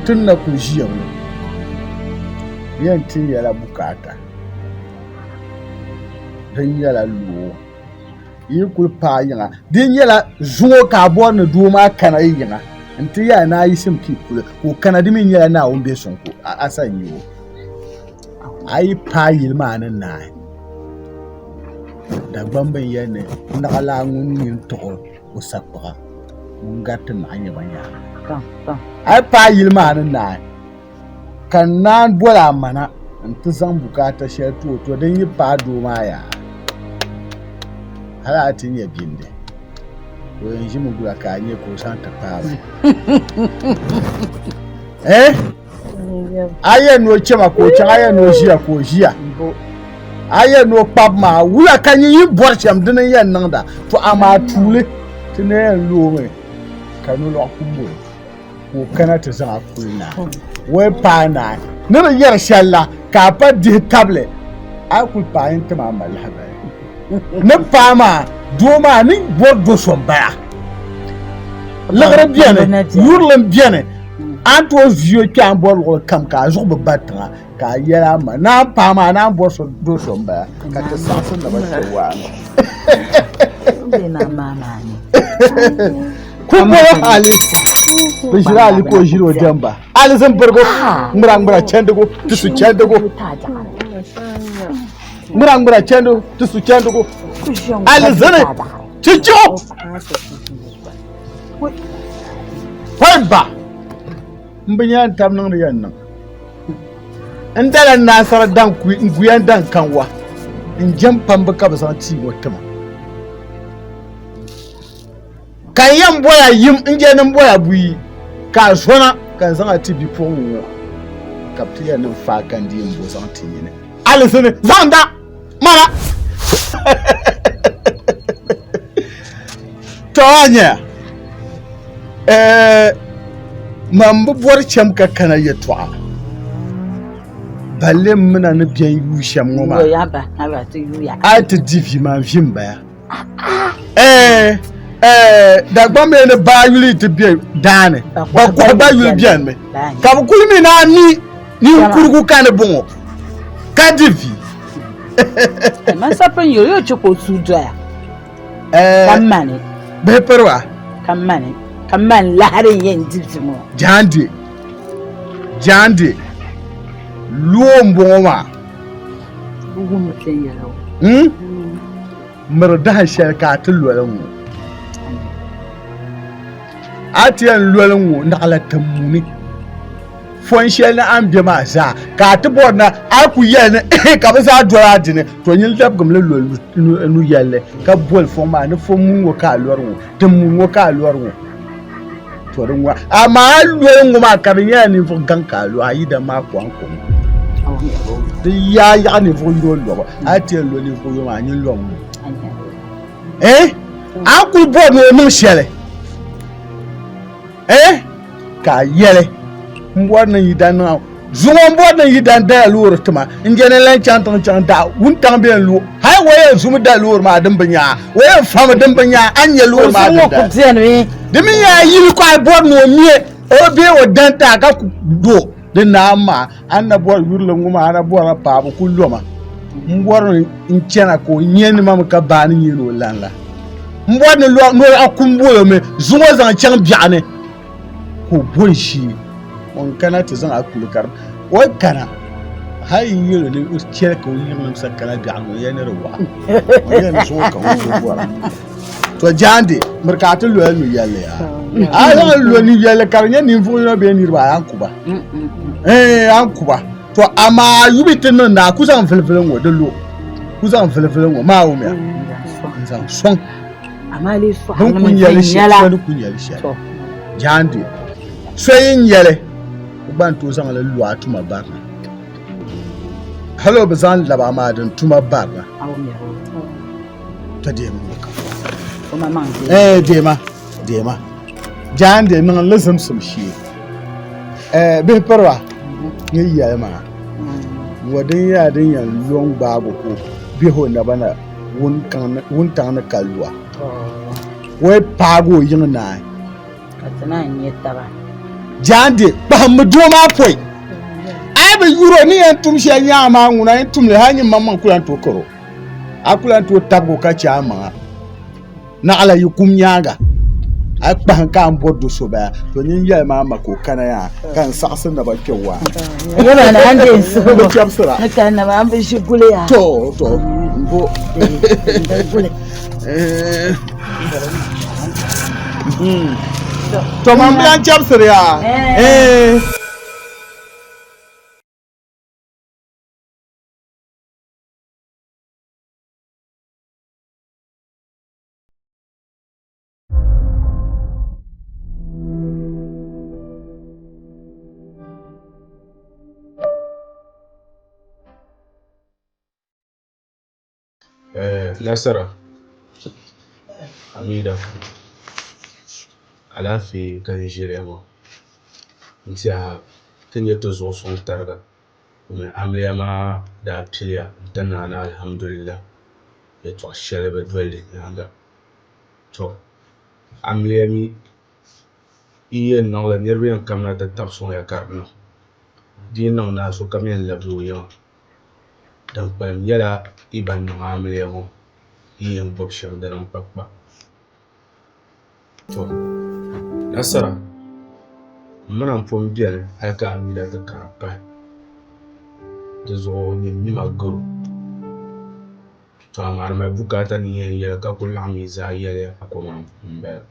ti ni na kuli ʒiya ŋɔ di yɛn ti nyɛla bukaata din nyɛla loo yi kuli paai yiŋa di nyɛla zuŋɔ ka a bɔri ni doo maa kana yi yiŋa n ti yɛli ni a yiɣisim ka yi kuli ka o kana di mi nyɛla Naawuni bihi suŋ ka a sani nyɛ o A yi paai yili maa ni naai, Dagbamba n-yɛli ni naɣilaa ŋun nini tuɣi o sakpuɣa ŋun gariti naɣ nyɛba nyaaŋa. A yi paai yili maa ni naai, ka n naan boli a ma na nti zaŋ bukaata shɛli ti o, to din yi paai doo maa yaa, hal a ti nya bindi. O yɛn ʒimi gula ka a nya ka o zaŋ ti paai ba. Eh? A yɛn ni o chɛma ka o chaŋ, a yɛn ni o ʒiya ka o ʒiya. A yɛn ni o kpabi maa wula ka nyin yi bɔri shɛm dini n yɛn niŋda. To amaa tuuli ti na yɛn loomi ka nolɔɣu ku moli ka o kana ti zaŋ a kuli naai. O yi paai naai ni di yɛri shɛli la ka a pa dihi tabili a yi kuli paai n tim a ma lahabali. Ni paai maa doo maa ni bɔri do so m-bala. Liɣiri beni, yurilim beni. A ni tooi vi o kpe a ni bɔri luɣili kam ka a zuɣu bi ba tiŋa ka a yɛli a ma ni a ni paai maa naan bɔri so do so m-bala ka ti saɣisi ni bi ti waani. Kumbolo Ali bi ʒiri Ali ka o ʒiri o jɛmba Ali zimbirigu ŋmira ŋmira chandigu ti su chandigu ŋmira ŋmira chandigu ti su chandigu Ali zini chichiɣu. Pɔi ba n bi nya n tab niŋdi yɛn niŋ n dala n naasara dan n guya n dan kanwa n jɛm pambi ka bi zaŋ tii ŋɔ tima ka n yɛn boya yim n jɛ ni n boya buyi ka a zona ka n zaŋ a ti bipuɣiŋ ŋɔ ka bi ti yɛn niŋ faa ka n di yɛn bo zaŋ ti nyini alizini zaŋda Mana! To a nya eh, man bi bɔri chɛm ka kana yɛtɔɣa balle m mina ni bɛn yuui shɛm ŋɔ maa a yi ti di vi maa vi m-baya eh, eh, Dagbamba ni baa yuli ti be daa ni ba kɔhi ba yuli bɛni mi ka bɛ kuli mi ni a mi Ninkurigu ka ni bɔŋɔ ka di vi. Man sapin yuli yo chɛ ka o suhu doya ka mani. Bihi piriba. Ka mani ka mani lahiri n yɛn di vi ŋɔ. Jaande jaande loo n bɔŋɔ maa. Hmm? Miri dahin shɛli ka a ti loli ŋɔ. A ti yɛn loli ŋɔ naɣila ti muni. Fɔn shɛli ni a ni be maa zaa, ka a ti bɔri ni a ku yɛli ni ka bɛ zaa doli a dini, to nyin lɛbigim li loli nu yɛlli, ka boli fɔŋ maa ni fɔn muni ŋɔ ka a lɔri ŋɔ, tin muni ŋɔ ka a lɔri ŋɔ. To di ŋɔ, amaa a loli ŋɔ maa ka di nyɛla ninvuɣ gaŋ ka a lo a yidana maa kɔŋko ŋɔ. Di yaa yaɣi ninvuɣ yino lɔbu, a yi ti yɛn lo ninvuɣ yino maa, nyin lɔmi ŋɔ. Eh? A kuli bɔri ni o niŋ shɛli. Eh? Ka a yɛli, M bɔri ni n yi dan niŋ a zuŋɔ, m bɔri ni n yi dan dala loori tima, n je ni n lan chaŋ tiŋ chaŋ daa wuntaŋ bee n-lu. Hal o yɛn zumi da loori maa din bi nya a, o yɛn fami din bi nya a, a ni nya loori maa din dali. Di mi nyɛla yili ka a bɔri ni o me o bee o dan ti a ka ku do di naai maa, a ni na bɔri yurilim ŋɔ maa, a na bɔrila paabu ku loma. M bɔri ni n chana ka o nya ni ma mi ka baa ni nya ni o lan la. M bɔri ni a kum bol o mi zuŋɔ zaŋ chaŋ biɛɣu ni ka o bo n shee. Ŋun kana ti zaŋ a kuli ka o yi kana. Hal yi yɛl o ni o chɛli ka o yiŋnim sa kana biɛɣu ni o yɛli ni di waɣa, o yɛli ni zuŋɔ ka o zo bɔra. To jaande, miri ka a ti lola nu yɛlli yaa. A yi zaŋ lo nu yɛlli ka di nyɛ ninvuɣ yino bee niriba ayi, a ni ku ba. Ɛɛn, a ni ku ba. To amaa a yu bi ti niŋ ni a ku zaŋ vilivili ŋɔ di lo, ku zaŋ vilivili ŋɔ maa wumya n-zaŋ sɔŋ. Bɛ ni ku nya li shɛli, so ni ku nya li shɛli. Jaande, so yi nya li, o gba ni tooi zaŋ li lo a tuma barina. Hali o bi zaŋ lab a maa din tuma barina. To deemi ŋɔ ka. Eh, deema, deema. Jaande niŋ li zimsim shee. Eh, bihi piriba, ni yɛli maa. Ŋɔ din nyɛla din yɛn lo n-gbaagi o bihi o naba na wuntaŋ ni ka lua. O yi paagi o yiŋ naai. Ka ti naan nya taba. Jaande, kpahimmi doo maa pɔi. A yi bi yur o ni yɛn tum shɛli nyaŋ maa ŋuna yɛn tum li hal nyin maŋmaŋ ku lan tooi kar o. A ku lan tooi tabigi o ka chɛ a maŋa. Naɣila yi kum nyaaŋa, a yi kpahim ka a ni bɔri do so baya, to nyin yɛli maa ma ka o kana yaa ka n saɣisi naba kpe waa. Yɛla na an deei suhibu. Bi chɛbisira. Ni ka naba an bi ʒi guli yaa. To, to, m bo. Guli. To man bi lan chɛbisiri yaa. Eh. Eh, Nasara Amida alaafee ka n ʒiriya ŋɔ n tiɛha ti nyɛ ti zuɣu suŋ tariga domin amiliya maa daa piliya n ti naani alihamdulila yɛltɔɣa shɛli bi doli di nyaaŋa. Tɔ! Amiliya mi yi yɛn niŋ li niriba yɛn kamina ti tabi sɔŋ ya ka di niŋ. Di yi niŋ naai sokam yɛn labila o yiŋa. Din kpalim nyɛla yi ban niŋ amiliya ŋɔ yi yɛn gbubi shɛm di niŋ kpakpa. Tɔ! Nasara, m mi na m-pun beni hali ka Amina ti kana pahi. Di zuɣu nyin mi ma garo. Tɔ amaa di mali bukaata ni yɛn yɛli ka ku laɣim yi zaa yɛli ya koma m-bala.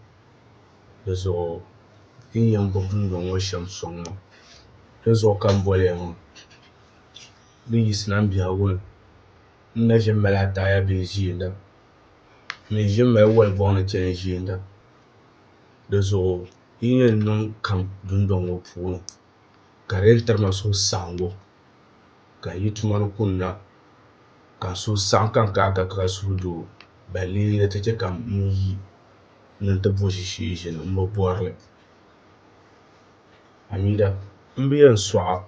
Di zuɣu yi ni yɛn gbubi dundɔŋ ŋɔ shɛm sɔŋ ma. Di zuɣu ka m boli ya ŋɔ. Di yiɣisina m biɛhigu ni n na ʒi m-mali ataaya bihi ʒiinda. N mi ʒi m-mali wɔlibɔŋ ni chani ʒiinda. Di zuɣu yi yɛn niŋ kam dundɔŋ ŋɔ puuni ka di yɛn tiri ma suhusaɣiŋgu ka yi tuma ni kunna ka n suhu saɣim ka n kana ka ka suhudoo balee ni ti chɛ ka n yi ni n ti bo ʒishee ʒini m bi bɔri li. Amida, m bi yɛn sɔɣ a.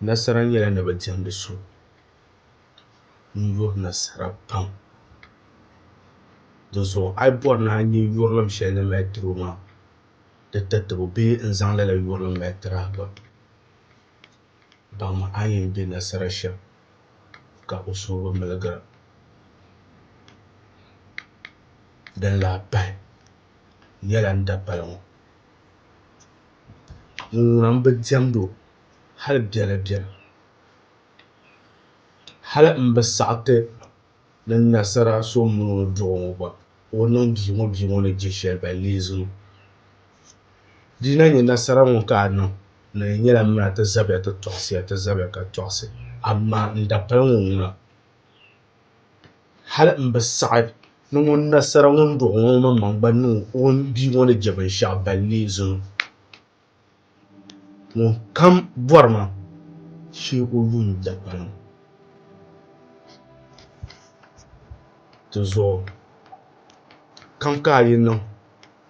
Nasara nyɛla ni bi diɛmdi so. N yuri nasara pam. Di zuɣu a yi bɔri ni a nya yurilim shɛli ni mali tiri o maa, di tatibu bee n-zaŋ lala yurilim mali tiri a gba. Baŋmi a ni yɛn be nasara shɛm ka o suhu bi miligira. Din lahi pahi nyɛla n dapali ŋɔ. Ŋuna m-bi diɛmdi o hali biɛlabiɛla. Hali m bi saɣi ti ni nasara so mini o ni duɣi ŋɔ gba o niŋ bia ŋɔ bia ŋɔ ni je shɛli ba lee zuŋɔ. Di na nyɛ nasara ŋɔ ka a niŋ ni di nyɛla m mini a ti zabiya ti tɔɣisiya ti zabiya ka tɔɣisi amaa n dapali ŋɔ ŋuna hali m bi saɣi ni ŋun nasara ŋun duɣi ŋɔ maŋmaŋ gba niŋ o bia ŋɔ ni je binshɛɣu ba lee zuŋɔ. Ŋun kam bɔri ma shee o yuun dapaliŋ. Di zuɣu kam ka a yi niŋ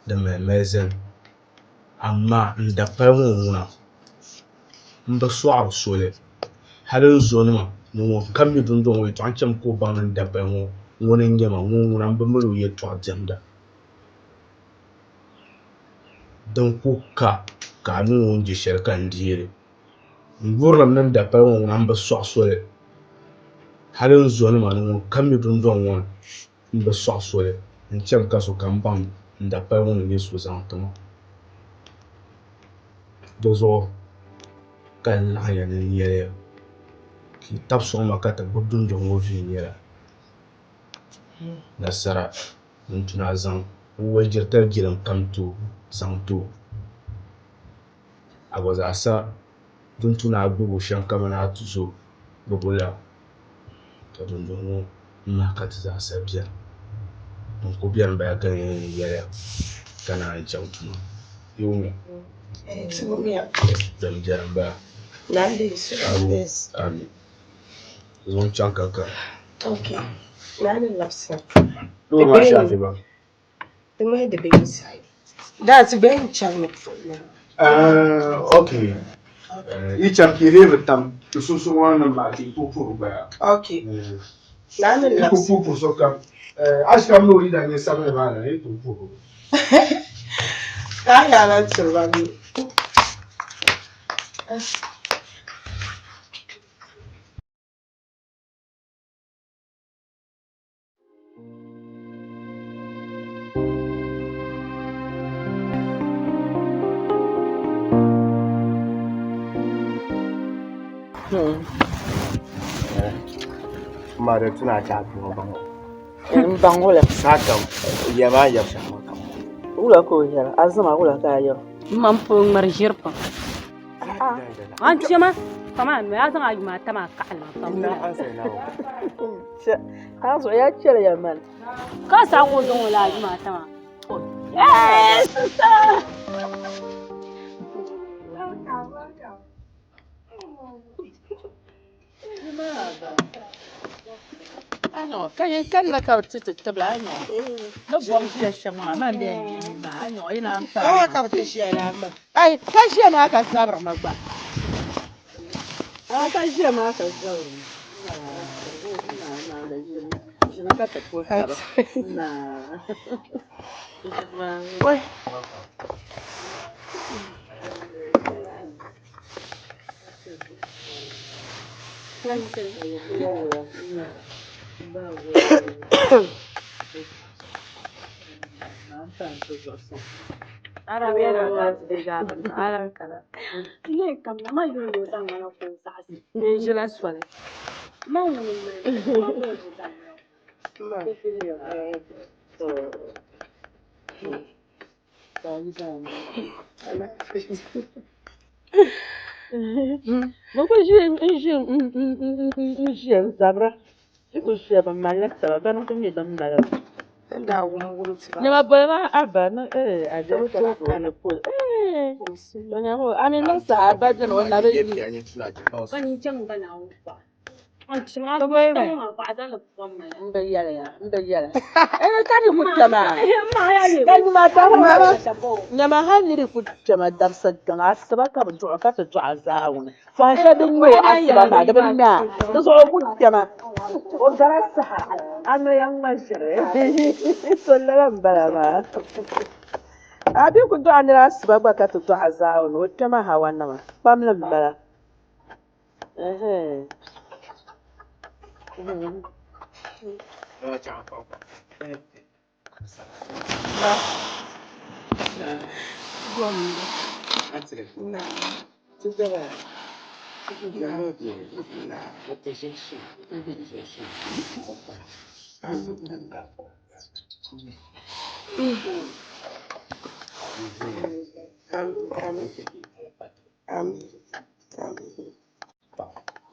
di mali mali zani, amaa n dapali ŋɔ ŋuna m bi sɔɣiri soli. Hali n zonima ni ŋun kam mi dundɔŋ ŋɔ yɛtɔɣa n-chami ka o baŋ ni n dapali ŋɔ ŋuni n-nyɛ ma, ŋun ŋuna m bi mali o yɛtɔɣa diɛmda. Din ku ka ka a niŋ o ni je shɛli ka n deei li. N yurilim ni n dapali ŋɔ ŋuna m bi sɔɣi soli. Hali n zonima ni ŋun kam mi dundɔŋ ŋɔ ni m bi sɔɣi soli n-chani ka sokam baŋ n dapali ŋɔ ni nyɛ so zaŋ ti ma. Di zuɣu. Ka n laɣim ya ni n yɛli ya ka yi tab sɔŋ ma ka ti gbubi dundɔŋ ŋɔ viɛnyɛla. Nasara din tu ni a zaŋ wɔlijiritali jiliŋ kam ti o zaŋ ti o. A gba zaa sa din tu ni a gbubi o shɛm kamani a tuzo gbubi o la, ka dundɔŋ ŋɔ mahi ka ti zaa sa beni. Din kuli beni m-bala ka n yɛn yɛli ya ka naan chaŋ tuma. Yi wumya? Ti wumya. Din beni m-bala. Ami. Zaŋ chaŋ ka ka. Ok. Naa ni labisina. Doo maa shaafi ba. Di ŋmahi di be inside. Daa ti gba yɛn chaŋ mi puuni. Ok. Yi chaŋ ka yi lee bi tam ti sunsuuni ŋɔ nim maa ka yi puhi puhi gbaya. Ok. Naa ni Yi labisi. ku puhi puhi sokam. Ashikam ni o yi daa nyɛ sabinli maa na yi ku puhi o. Naa yaa lan tiri ba mi. Ma di tuna a chahi kpɛ ŋɔ baŋ o. N baŋ o la. Saha kam ya maa yɛri shɛm maa kam. Wula ka o yɛra? A zima wula ka a yɛra? M ma m pun ŋmari ʒiri pam. A ni chɛ ma, kpam a noli, a zaŋ a yuma ata maa kaɣili ma pam wula. A zuɣu ya chɛliya mani. Ka saha ka o zaŋ o laa yuma ata maa. Ka ka bɛ ti ti tibili a nyɔ ni bɔm ʒiya shɛm maa man bɛ a nyɔ yi naan pa ka bɛ ti ʒiya laa maa ai ka ʒiya maa ka zabiri ma gba a ka ʒiya maa ka zabiri ma ʒini ka ti puhi taba Wai. N ʒila soli. Bɛ ku ʒi n-ʒiya n-zabira. Bɛ ku ʒiya bɛ malila taba bana n-ku nyɛ ban mali li. Nɛma boli maa a ba ni a A mi niŋ saha a ba dini o na bi yi. N bi yɛli ya, n bi yɛli. Ka di ku kpɛma. Ka yuma Nyama hal ni di ku kpɛma dabisa gaŋ asiba ka bɛ duɣi ka ti dɔɣi zaawuni. Fɔhi shɛli din ŋme asiba maa di bi ŋme a, di zuɣu o ku kpɛma. O gara saha, a noya ŋma ʒiri. So lala m-bala maa. A bɛ ku dɔɣi nira asiba gba ka ti dɔɣi zaawuni, o kpɛma hawanima. Kpamli m-bala.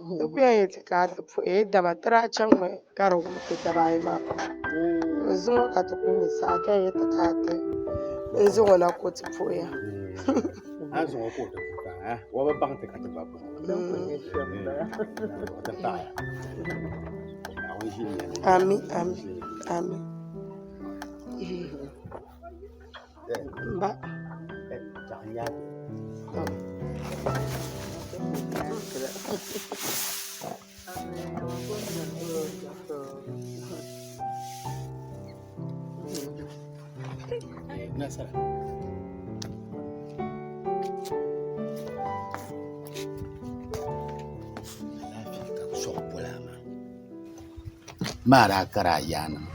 Di ku yɛn yɛti ka a ti puhi dama ti daa chaŋmi ka di wum ti daba ayi maa n zuŋɔ ka ti kuli nyɛ saha ka yɛn yɛti ka a ti n zaŋ o na ka o ti puhiya. Ami ami ami ba. Maa daa kari a yaanima.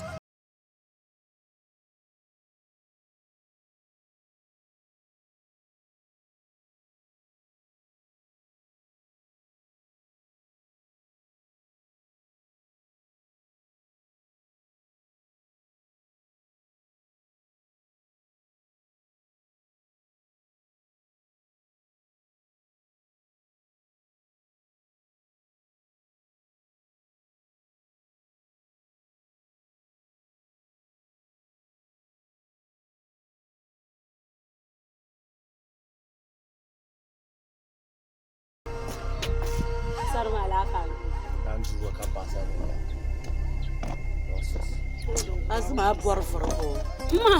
Azuma a bɔri vuri o. Ma,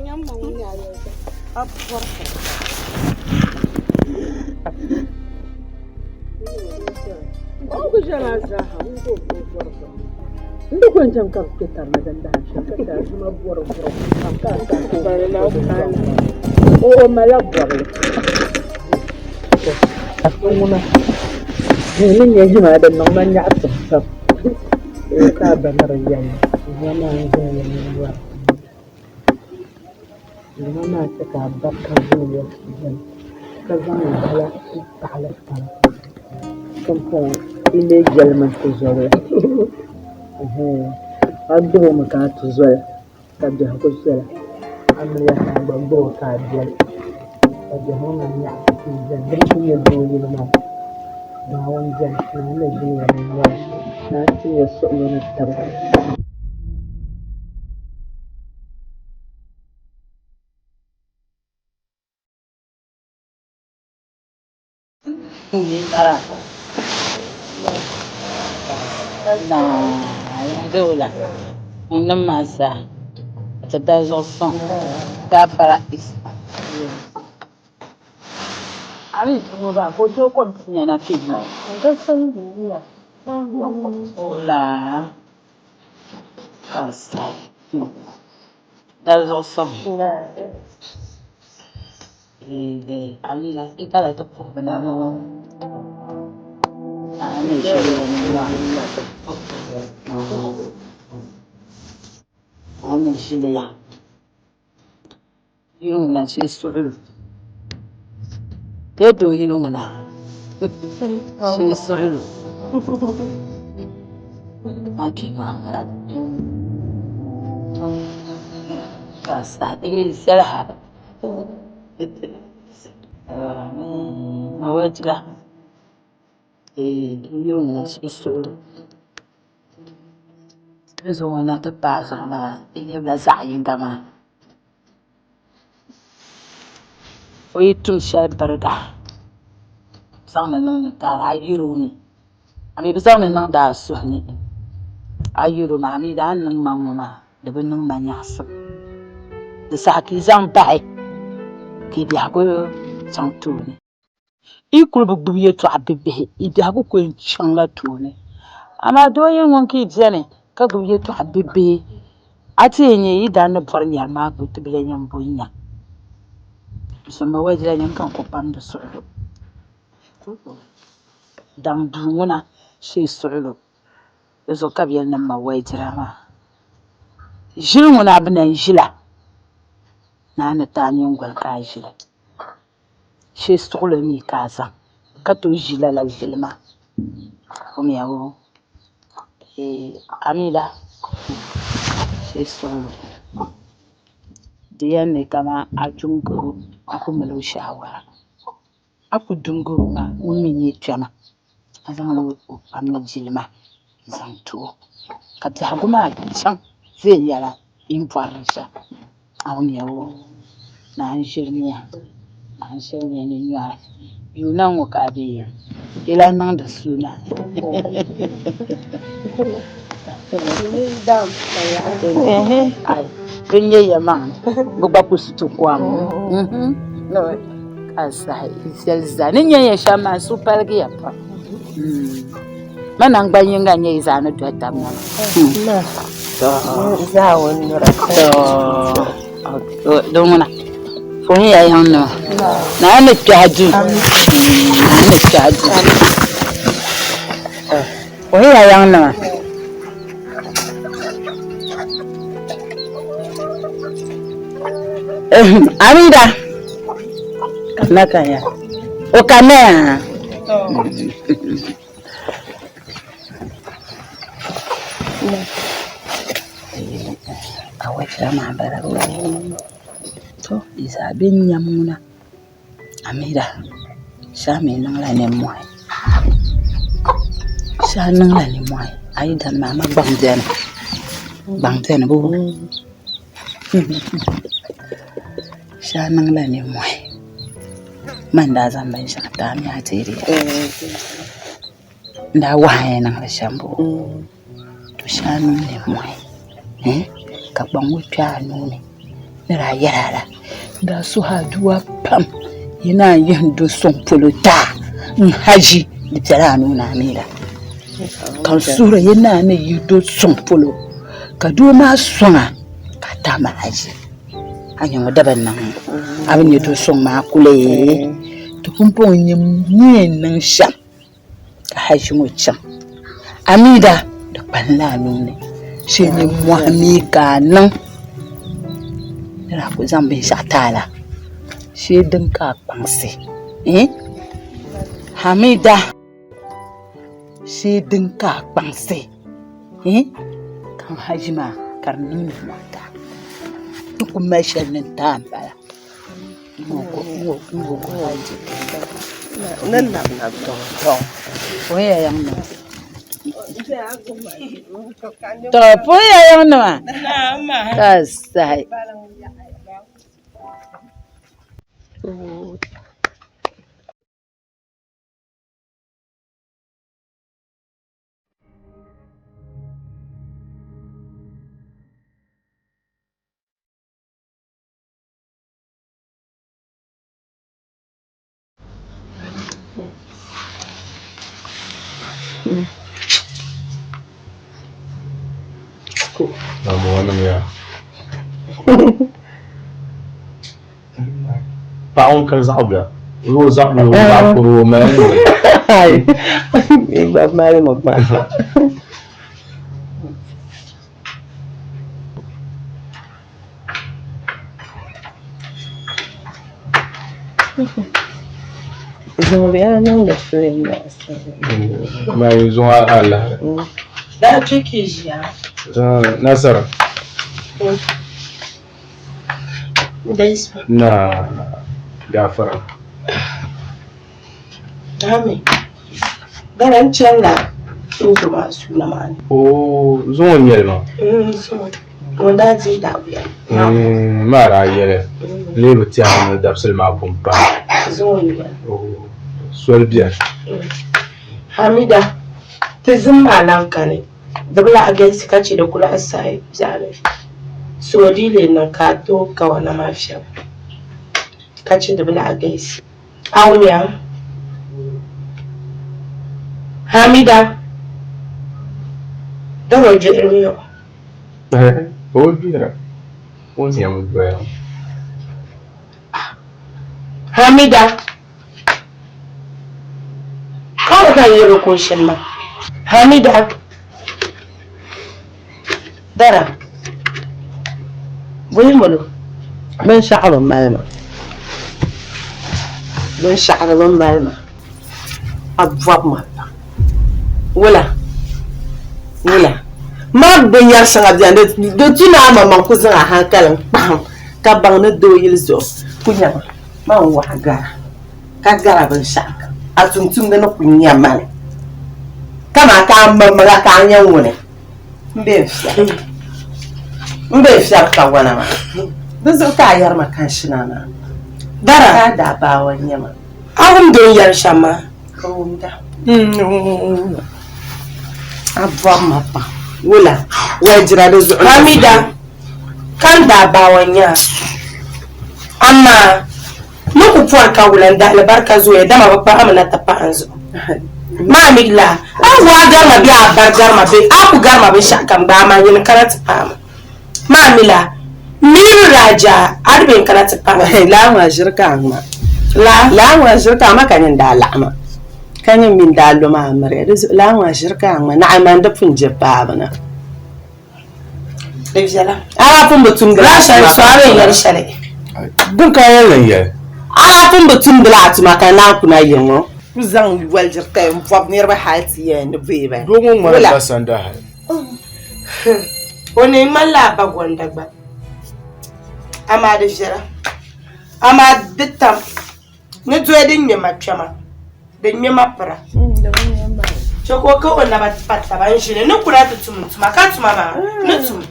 nyam ma ŋun nyɛ a yɛli A bɔri vuri. O ku ʒe maa zaaha ŋun ka o bɔri vuri. N di ko n-cham ka bɛ kpe taba ni din dahin shɛli ka chɛ Azuma bɔri vuri pam ka a ka o o malila bɔbili. Ŋuna n ni nya ʒim a di niŋ ma nyaɣisim pam. Ka a ba ni di yɛli zina maa n-ʒiya ni yɛra. Zina maa chɛ ka a ba ka zuliya beni ka zaŋ bala n-taɣili taba. Pumpɔŋɔ yi lee jɛlimi n-ti zɔbila. A gbibi o mi ka a ti zoli ka biɛhigu viɛla. Amiliya ka a gba gbibi o ka a biɛli ka biɛhigu maa nyaɣisi kuli beni. Di mi kuli nyɛ doo yili maa Naawuni beni Naawuni ni ʒini ya ni nyɔri Naawuni tin ya suɣilo ni taba. O yi tum shɛli biriga zaŋdi niŋdi taali a yuri o mi a mi bi zaŋdi niŋdi a suhu ni a yuri o mi a mi daa niŋ ma ŋɔ maa di bi niŋ ma nyaɣisim di saha ka yi zaŋ bahi ka yi biɛhigu chaŋ tooni. Yi kuli bi gbubi yɛtɔɣa bibihi yi biɛhigu ku yɛn chaŋla tooni. Amaa doo yi ŋun ka yi beni ka gbubi yɛtɔɣa bibihi, a ti yɛn nya yi daa ni bɔri nyari maa ka o ti bi lahi yɛn bo n-nya. Zomba wajila nyini ka n ku pamdi suɣilo. Daŋ duu ŋuna shee suɣilo. Di zuɣu ka bɛ yɛli ni m ma wajira maa. Ʒili ŋuna a bi na n-ʒila, naa ni ti a nyingoli ka a ʒili. Shee suɣulo mi ka a zaŋ ka tooi ʒi lala ʒili maa wumya o a mi la shee suɣulo di yɛn ni kamani a dungi o a ku mali o shaawara a ku dungi o maa ŋun mi nyɛ kpɛma a zaŋla o kpamli jilima n-zaŋ ti o ka biɛhigu maa chaŋ viɛnyɛla yi ni bɔri li shɛm. A wumya o naa n-ʒirimiya naa n-ʒirimiya ni nyɔri yuuna ŋ-ŋɔ ka a be ya di lahi niŋdi suuna. Bɛ nyɛ yɛlimaŋli bɛ gba ku su ti kom ka sahi viɛli zaa ni nya ya shɛm maa n suhu paligiya pam. Ma naŋgban yiŋga n-nyɛ yi zaa ni doli tab ŋɔ maa. Tɔ di ŋuna puhi ya yiŋnima Naa ni kpɛhi duu Naa ni kpɛhi duu puhi ya yiŋnima. Amida kanna ka ya o kanna ya. Awachira maa bala to di zaa bɛ nyam ŋuna Amira shee mi niŋla nimmohi shee niŋla nimmohi a yi dani maa ma gbaŋ biɛni gbaŋ biɛni boo shee niŋla nimmohi man daa zaŋ binshaɣu ti a mi a deeri ya. N daa wahi a ni niŋdi shɛm bɔ? To shee a niŋ nimmɔhi ka gbaŋ ŋɔ kpe a nuu ni. Ni daa yɛl a la, n daa suhi aduwa pam yi naan yihi n do sɔŋ polo taa n haji di bela a nuu ni a mi la. Ka n suhiri yi naan ni yihi do sɔŋ polo ka doo maa sɔŋ a ka a tahi ma haji. A nya ŋɔ daba niŋ a bi nya do sɔŋ maa kuli ti pumpɔŋɔ nyɛ ni yɛn niŋ shɛm. Ka haʒi ŋɔ chaŋ a mi daa di kpalimla a nuu ni shee nimmɔhi mi ka a niŋ ni daa ku zaŋ binshɛɣu ti a la shee din ka a kpaŋsi Hamida shee din ka a kpaŋsi ka n haʒi maa ka di niŋ nimmɔhi ti a ni ku mali shɛli ni n ti a m-bala. To puhiya yiŋnima ka sahi. Paɣa ŋun ka zaɣa bia o zaɣa o zaɣa kuri o mali ni gba mali mi gba. Zuŋɔ bɛ yaa niŋdi filim maa Maa yi zuŋɔ alahi. Daa kpe ka yi ʒiya. Nasara. Na gafara. Naami, dala n chanila n zo maa suuna maa ni. Oo, zuŋɔ n nyɛli maa? Zuŋɔ. Ŋun daa deei daawuya. Maa daa yɛli n lee bi tɛhi ni dabisili maa pun paai. Zuŋɔ n nyɛli. Oo, soli beni. Hamida, ti zim maa lan kani. Di bi lahi galisi ka che di ku lahi sahi biɛɣuni. So di yi lee niŋ ka a tooi kawana maa fiɛbu ka che di bi lahi galisi. Awuya. Hamida. Doro gbihirimi o. O gbihira. O niɛmi doya. Hamida. Ka o ka yɛli o ka o shini maa. Hamida. Dara. Bɔyi molo. Binshɛɣu bi mali ma. Binshɛɣu bi mali ma. A bɔbi ma pam. Wula? Wula? Ma binyɛri shɛŋa beni di tu ni a maŋmaŋ ku zaŋ a hankali n-kpahim ka baŋ ni doo yili zuɣu ku nya ma. Man waɣa gara ka gara binshɛɣu kam a tumtumdi ni ku nya ma li kaman ka a maŋmaŋa ka a nya ŋuni. M be n fiɛbi kawana maa. Di zuɣu ka a yɛri ma ka n shina maa. Dara. Ka a daa baawa n-nyɛ ma. A wumdi o ni yɛri shɛm maa? Ka wumda. A bɔri ma pam. Wula? Walijira di zuɣu. Hamida, ka n daa baawa n-nyɛ a. Amaa Ni ku pɔri ka wula n-dahi alibarika zooya, dama bɛ kpahimi na ti pahi n zuɣu. Maa mi la, a waa garima bee a bari garima bee a ku garima binshɛɣukam gba, amaa nyini n-kana ti pahi ma. Maa mi la, m mi yi bi daa je a, a di be n-kana ti pahi ma. Laa ŋɔ a ʒiri ka a ŋma. Laa? Laa ŋɔ a ʒiri ka a ŋma ka nyini daa laɣima, ka nyini mi n-daa lo ma a miriya. Di zuɣu laa ŋɔ a ʒiri ka a ŋma, naɣi man di pun je paabu na. Di viɛla. A daa pun bi tumdila a tuma ka a yɛli shɛli. Din ka yɛli n yɛli. A daa pun bi tumdila a tuma ka naan kuna yiŋ ŋɔ. Ku zaŋ walijiri tali m-bɔbi niriba hal ti yɛli ni bɛ ba. Doo ŋɔ ŋmanila basanda hal. O ni ŋmanila a ba gonda gba. Amaa di viɛla. Amaa di tam. Ni doli din ŋmɛ ma kpɛma, din ŋmɛ ma pira. Chɛ ka o ka o naba pa taba n-ʒini ni kuna ti tum n tuma, ka tuma maa ni tum.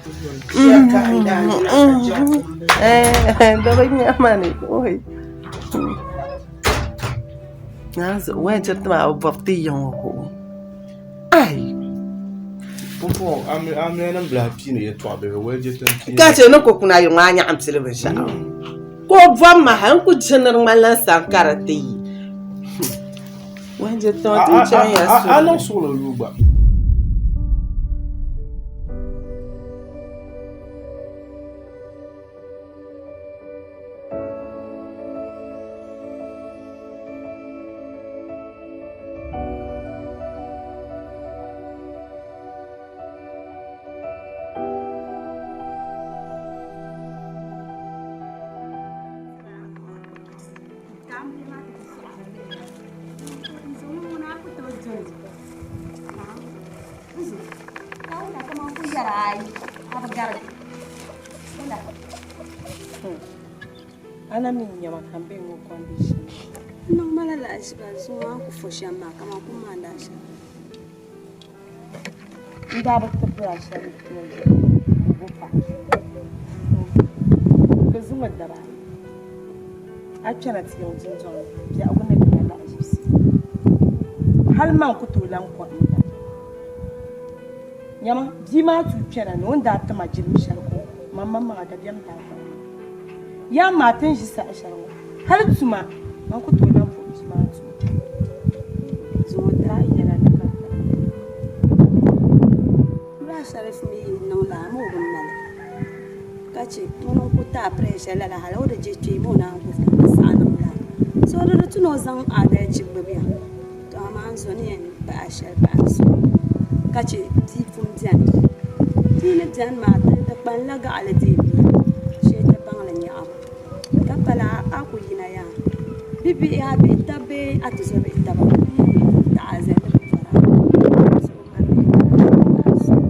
Ai. Pumpɔŋɔ amiliya nim bilahi piini yɛltɔɣa bihi walijɛ ti piini. Ka che ni ko kuna yi ŋɔ a nyaɣim pili binshɛɣu. Ka o bɔbi ma hali n ku dihi ni di ŋmanila n sani ka di ti yi. Walijɛ tiŋa ti chaŋ ya A niŋ suɣulo yuui gba. Ana mi nyama ka n be ŋɔ condition. Niŋ ma la lahiʒiba zuŋɔ a ni ku fo shɛm maa kaman kum maa n-daa shɛm. N daa bi ti bira shɛli bo paɣa bɛ zaŋ o daba a kpɛna ti yiŋ dundɔŋ ni biɛhigu ni bɛ lahiʒibisi hali man ku tooi lan kɔhim ba. Nyama, bia maa tuui kpɛna ni o ni daa ti ma jilima shɛli ko man maŋmaŋa dabiɛm daa gbaai ma. Yaa maa ti ni ʒi saha shɛli ŋɔ, hali tuma man ku tooi lan puhi bia maa tuma. Zuŋɔ daa yɛla ni ka di Raa Sharif mi yi niŋ laa mi o bi mali ka che ŋuni n-ku ti a pressure lala hali o di je kpee mi o naan ku saɣi niŋ laa. So di di tu ni o zaŋ adalchi gbubi ya. To amaa n zo ni yɛn pahi a shɛli pahi n suhu ka che bia pun beni. Bia ni beni maa di kpanila gaɣili deei bia shee ti baŋli nyaɣibu ka pala a ku yina yaa bibihi a bihi taba bee a tizɔbihi taba n taɣi a zali ni bɛ bɔri a zuɣu ka bɛ yɛn pahi a suhu.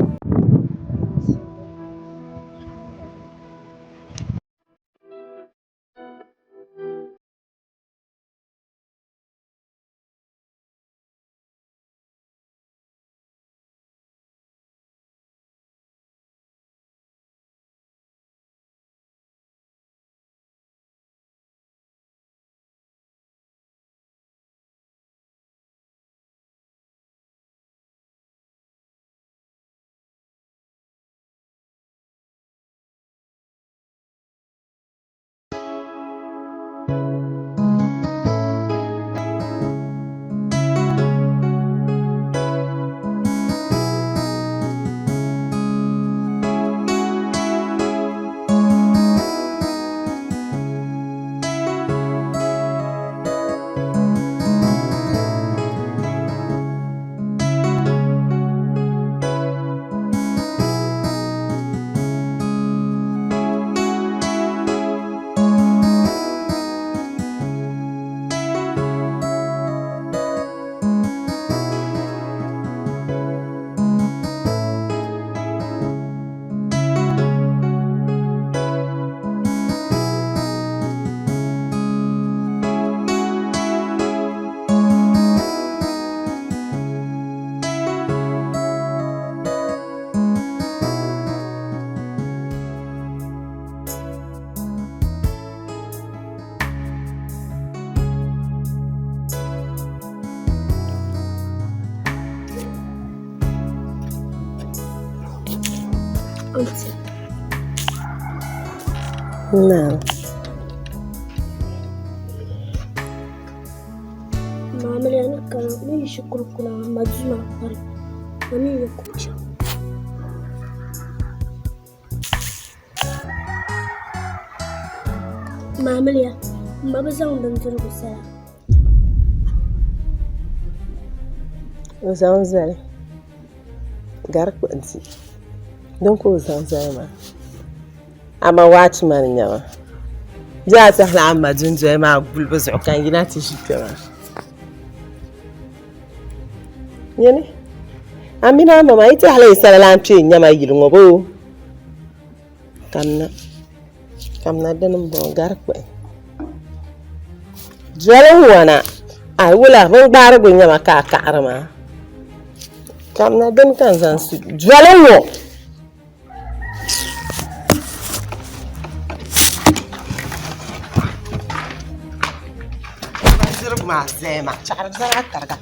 Naam. Maamiliya ni kana ni yi shikuru kuna ma duu maa kpari ma mi yi ku chaŋ. Maamiliya, m ba bi zaŋ bindirigu zali. O zaŋ zali gari kpuɣi di din ka o zaŋ zali maa amaa waachi man n-nyɛ ba bee a tɛhila a ma dundoli maa gulibu zuɣu ka n yina ti ʒi kpe maa nyini a mini a ma maa yi tɛhila yi sala lan kpe n-nyɛ ma yili ŋɔ boo Kamina, kamina dini m-bɔŋɔ gari kpuɣi doli n-wana ai wula bingbaarigu n-nyɛ ma ka a kaɣiri maa kamina dini ka n zaŋ su doli n-ŋɔ bindirigu maa zaya maa chaɣiri zaa tariga.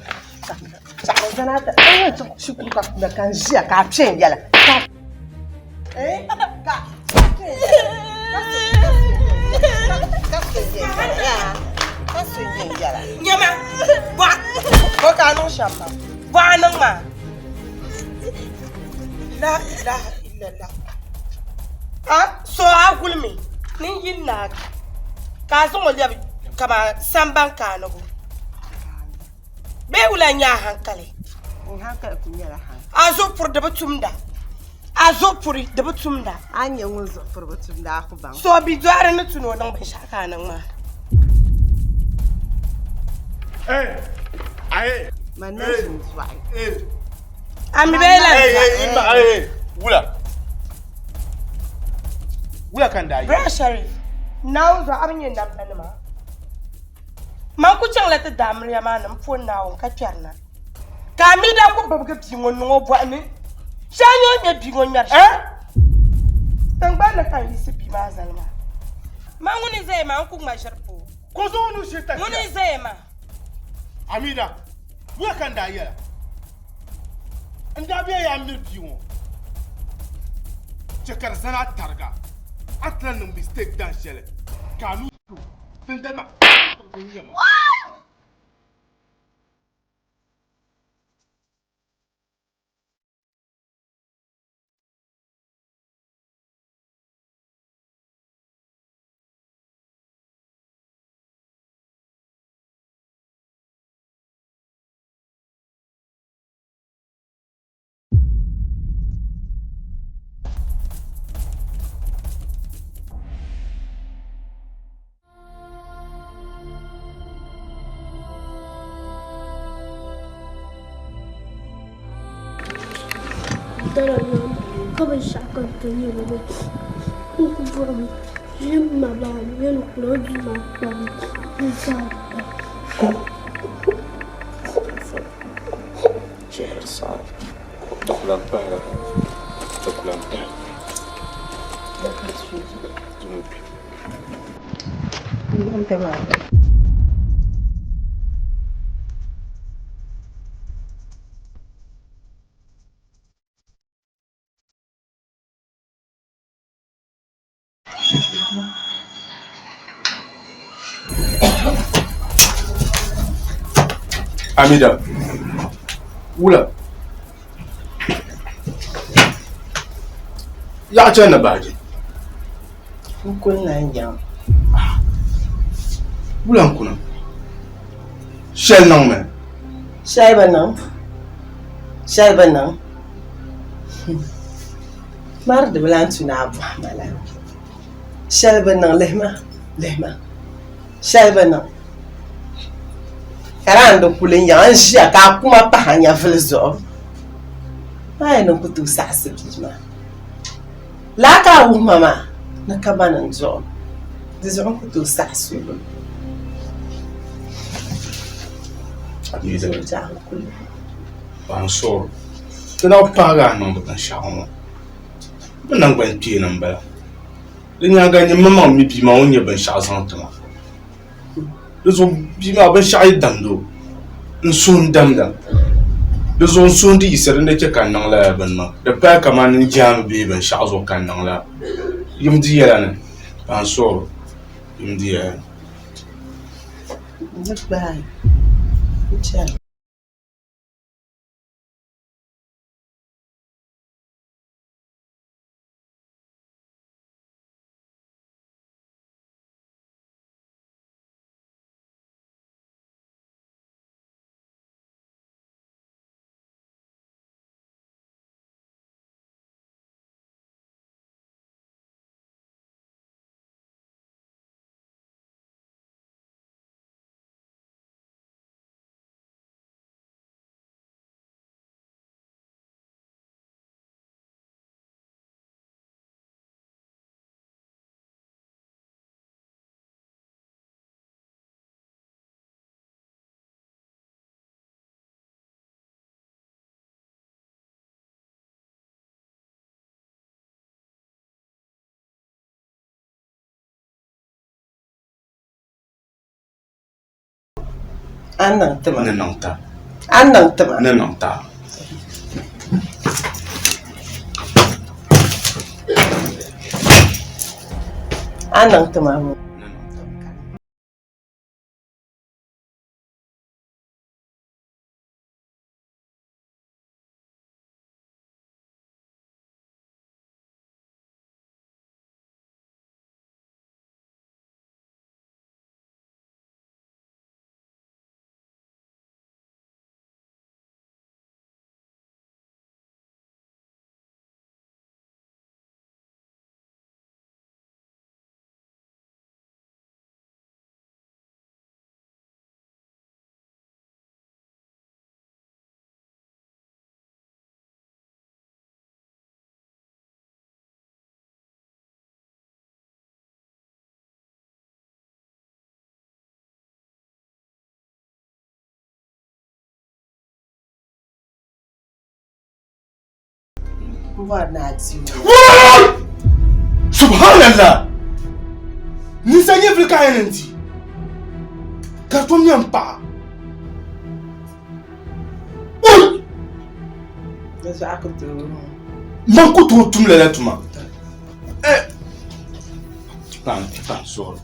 Chaɣ zana ata n yɛn chaŋ shikuru ka kuna ka n ʒiya ka a kpe n yɛla ka ka ka so n yɛla Nyama bɔɣa bɔ ka a niŋ shɛm maa bɔɣa niŋ maa la ilaha illallah a so a gulimi ni n yi naagi ka a zaŋ o lɛbi kamani samban kaanigu bee wula n-nyɛ a hankali n hankali ku nyɛla hankali a zuɣu puri di bi tumda a zuɣu puri di bi tumda a ni nyɛ ŋun zuɣu puri bi tumda a ku baŋ so bi dɔɣiri ni tu ni o niŋ binshɛɣu ka a niŋ maa man na ʒi n-dɔɣi a mi bee lan dɔɣi wula wula ka n daa yi Bra Sharif Naawuni zuɣu a bi nyɛ nambanima Man ku chaŋla ti daa amiliya maa ni m-po Naawuni ka kpɛri na, ka a mi daa ku bibigi bia ŋɔ n-niŋ o bɔɣu ni shee a nya o ni ŋme bia ŋɔ ŋmɛri shɛm. Tiŋgbani ni ka n yiɣisi bia maa zali maa. Man ŋuni n-zaya maa, n ku ŋma ʒiri pooi. Ka o zaŋ o nuu shiri takia. Ŋuni n-zaya maa. Amida, wula ka n daa yɛl a? N daa bela yaa miri bia ŋɔ chɛ ka di zani a tariga, a ti lan niŋ mistake dan shɛli ka a nuu Dindali maa Dala niŋ ka binshaɣu ka n ti nyɛ bɛ n ku buɣimi ʒini ma maa ni yɛli kuli o duu maa kpabi n zaa Chɛhiri saɣim di ku lahi pahira di ku lahi pahi Amida wula yaɣa chani ni baaji N kuli na n yaŋ. Wula n kuna shɛli niŋmi Shɛli bi niŋ shɛli bi niŋ Mari di bi lahi tu ni a bɔhi ma lala. Shɛli bi niŋ lihima lihima shɛli bi niŋ ka di a ni di kuli n yaŋ n ʒiya ka a kuma pahi a nyɛvuli zuɣu maa yɛn ni ku tooi saɣasi bia maa laa ka a wuhi ma maa ni kamani n duɣu di zuɣu n ku tooi saɣasi o Ti na bi paagi a niŋdi binshɛɣu ŋɔ bɛ naŋgbani kpeeni m-bala. Di nyaaŋa nyini maŋmaŋ mi bia maa o ni nyɛ binshɛɣu zaŋ ti ma. Di zuɣu bia maa binshɛɣu yi damd o, n suhu n-damda. Di zuɣu n suhu di yiɣisi di ni chɛ ka n niŋ lala bini maa. Di paya kamani n jaami bee binshɛɣu zuɣu ka n niŋ lala. Yim di yɛla ni, ka n suhiri yim di yɛla ni. N ni gbaai n chani. A ni niŋ ti ma. Ni niŋ ta. A ni niŋ ti ma. N ni niŋ ti a. A ni niŋ ti ma ŋɔ. Subhanallah! Ninsa nyɛvili ka a yɛn di ka di tom nyɛ m paɣa. Man ku tooi tum lala tuma. Paɣa suɣuri.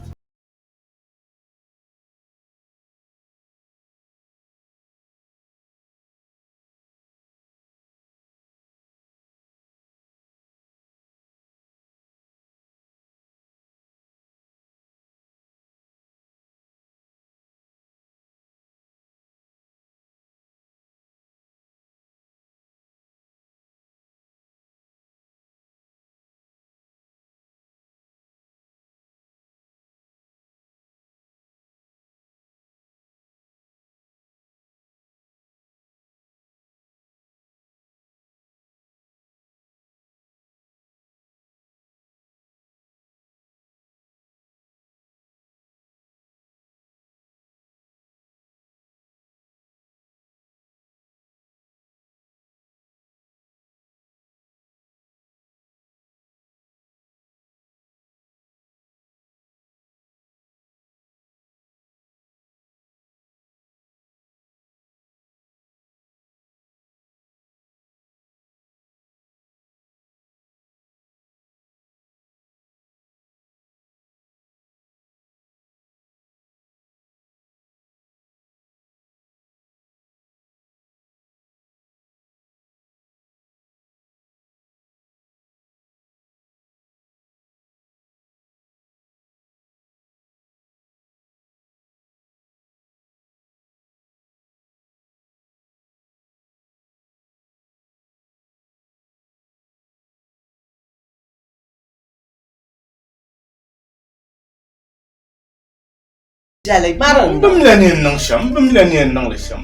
M bi mi la ni yɛn niŋ shɛm, m bi mi la ni yɛn niŋ li shɛm.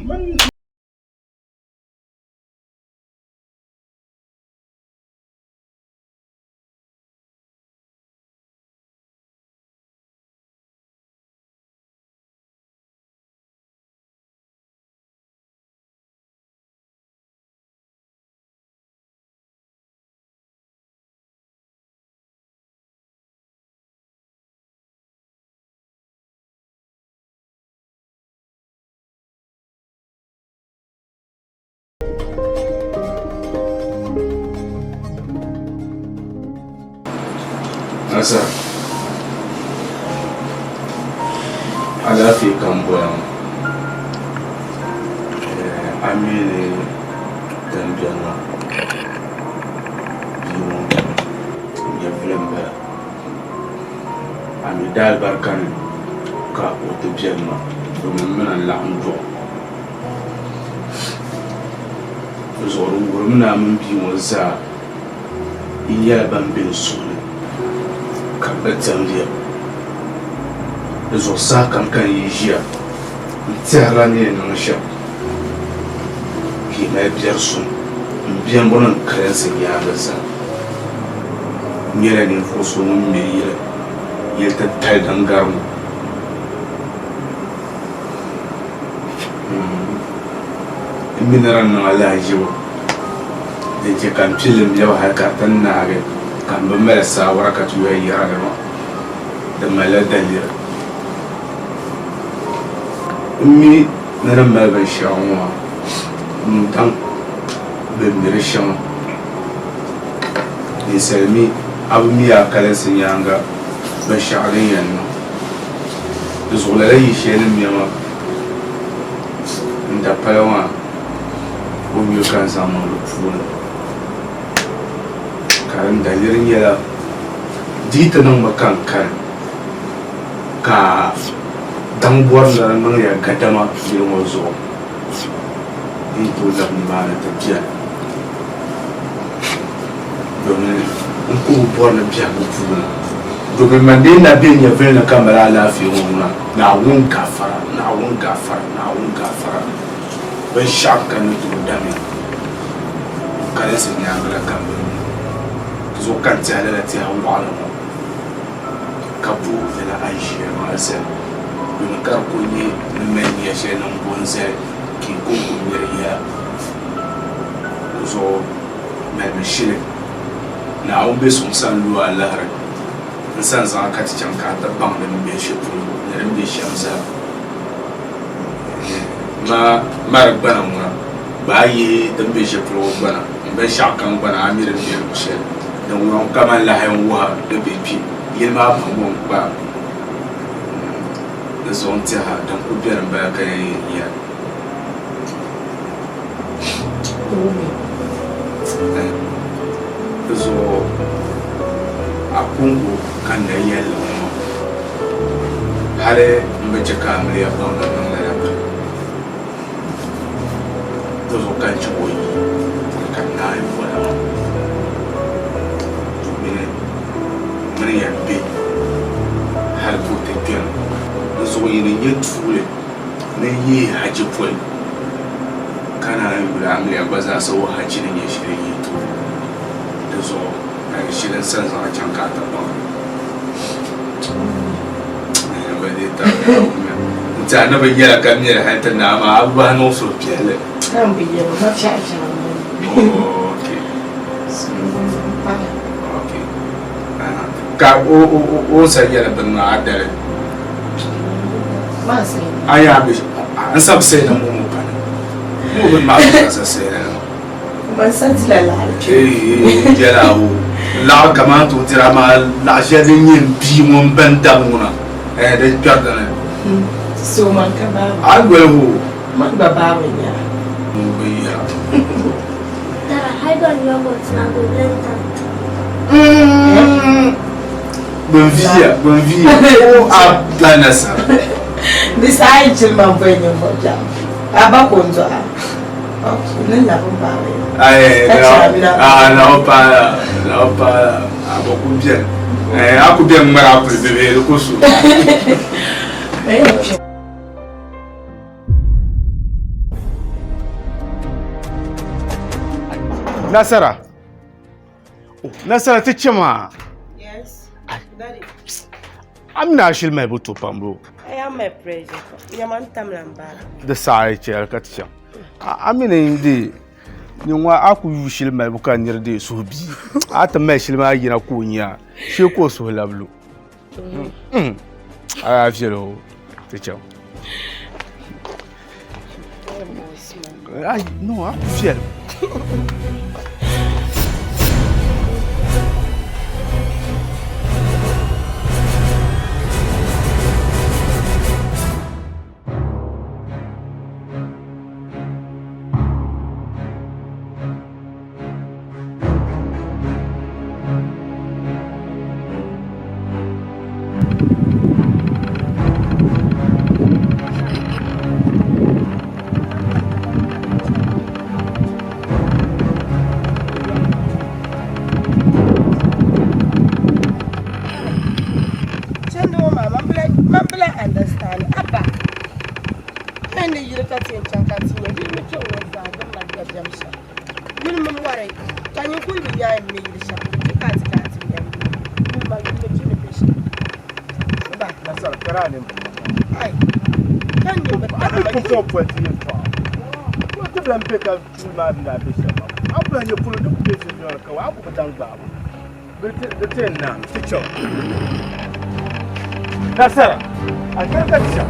Asa alaafee ka n boya ŋɔ a mi ni din beni maa bia ŋɔ nyɛvuli m-bala a mi daalibarika ni ka o ti beni maa domin m mi na n-laɣim dɔɣi o di zuɣu di wuhirimi ni a mini bia ŋɔ zaa yi nyɛla ban be n suhu ni ka bɛ diɛmdi ya. Di zuɣu sahakam ka n yi ʒiya n tɛhirila ni yɛn niŋ shɛm ka yi mali biɛrisuŋ m biɛhigu ni n kalinsi nyaaŋa zaa. N nyɛla ninvuɣ so ŋun me yili yili titali din gari ŋɔ. N mi ni di niŋ alahiziba din chɛ ka m pilli m biɛbu hal ka di ti naagi ka m bi mali saawara ka ti yoya yɛra li maa, di malila daliri. M mi ni di mali binshɛɣu ŋɔ maa. N daŋ bɛ mi di shɛŋa. Ninsal mi a bi mi a kalinsi nyaaŋa binshɛɣu din yɛn niŋ. Di zuɣu lala yi shɛli ni miɛma n dapala maa o nyuli ka n zaŋ niŋ di puuni. Ka din daliri nyɛla di yi ti niŋmi ka n kani ka daŋ bɔri ni di niŋya gadama yili ŋɔ zuɣu. Di yi tooi labi nimaani ti beni domin n ku bi bɔri ni biɛhigu puuni domin man dee na be nyɛvili ni ka mali alaafee ŋɔ ŋuna Naawuni gaafara, Naawuni gaafara, Naawuni gaafara binshɛɣu ka n ni tooi dami n kalinsi nyaaŋa la ka m bi mi. Di zuɣu ka n tɛhi lala tɛha waɣila ŋɔ. Ka bo lala aʒiya maa zali, domin ka di kul nyɛ ni mali nia shɛli ni m-bo n-zali ka yi kɔŋko miri yɛla. Di zuɣu malimi shili, Naawuni be suŋ sani lu a liɣiri n sani zaŋ a ka ti chaŋ ka a ti baŋ din be shɛli polo ni din be shɛm zaa. Ma ma di gbana ŋuna, gbaai yihi din be shɛli polo ŋɔ gbana, m binshɛɣukam gbana, a mi din be luɣ shɛli. Din ŋuna ka man lahi yɛn wuhi a ni bɛ kpi yili maa baŋbu n-kpa di zuɣu n-tɛha din kuli beni m-bala ka yɛn yɛli. Di zuɣu a kɔŋko ka n na yɛli li ŋɔ maa hali m bi chɛ ka amiliya baŋ ni n niŋ lala pam. Di zuɣu ka n chɛ o yi ka n naai boli maa domin mini yɛn be hali ka o ti kpɛm. Di zuɣu yi ni nyɛ tuuli ni n yihi haji poli ka naan yuli amiliya gba zaa sa o haji ni nyɛ shɛli yi tooi. Di zuɣu ka n shili n sani zaŋ chaŋ ka a ti baŋ. N tiɛha ni bi yɛla ka mɛli hali ti naai maa a bi bahi niŋ suhupiɛlli. Ka o sa yɛli bini maa a dali a yaa bi n sa bi sayina ŋɔ ŋɔ pani ŋɔ bini maa ka sa sayina ŋɔ. Man sa dila laɣiri kpe. Ee yɛla o laɣiri kamani ti o dira amaa laɣ shɛli din nyɛ n bia ŋun bɛn dabi ŋuna eh di kpɛri dini. So man ka baaba. A yoli o. Man gba baaba n-nyɛ a. Ŋun bi yira. Dara, hali gba yogurt maa ka o lan tam. Bin viya, bin viya. O a ba nasara. Di saha yi chili man bɔyi ninvuɣ biɛɣu, ka a ba ka o ni dɔɣi a. A ku bɛni ŋmari a puli bibihi di ku su. Nasara Nasara ti chɛ maa. Yes. Daddy. A mi ni a shili malibu to pam bro. I am my pressure. Nyama n tamla n bala. Di saɣi chɛli ka ti chaŋ. A mi ni di nyin a ku yu shili malibu ka niri di suhu bii. A ti mali shili maa yina ka o nya shee ka o suhu labi lu. A yaa viɛli o ti chaŋ. Ai, no, a ku viɛli. Chandi ŋɔ maa man bi lahi understand abba hali ni yili ka ti yɛn chaŋ ka ti nya yili mi kpɛŋ ŋɔ zaa din mali dabiɛm shɛm Yuli mini mɔri ka nyin kuli bi yaai m-me yili shɛm ti ka ti ka ti yɛn yuli ma yuli mi ti ni be shɛm. Ba. Nasara kara ni bi Ai. Ka nyin bi taɣi ma. A bi pɔi ti yɛltɔɣa. Ko ti bi lahi be ka tuuli maa ni daa be shɛm maa. A ku lahi nya polo ni ku be vinvamli ka a ku bi daŋ gbaabu. Di ti yɛn naami ti chaŋ. Nasara, a kari ka ti chaŋ.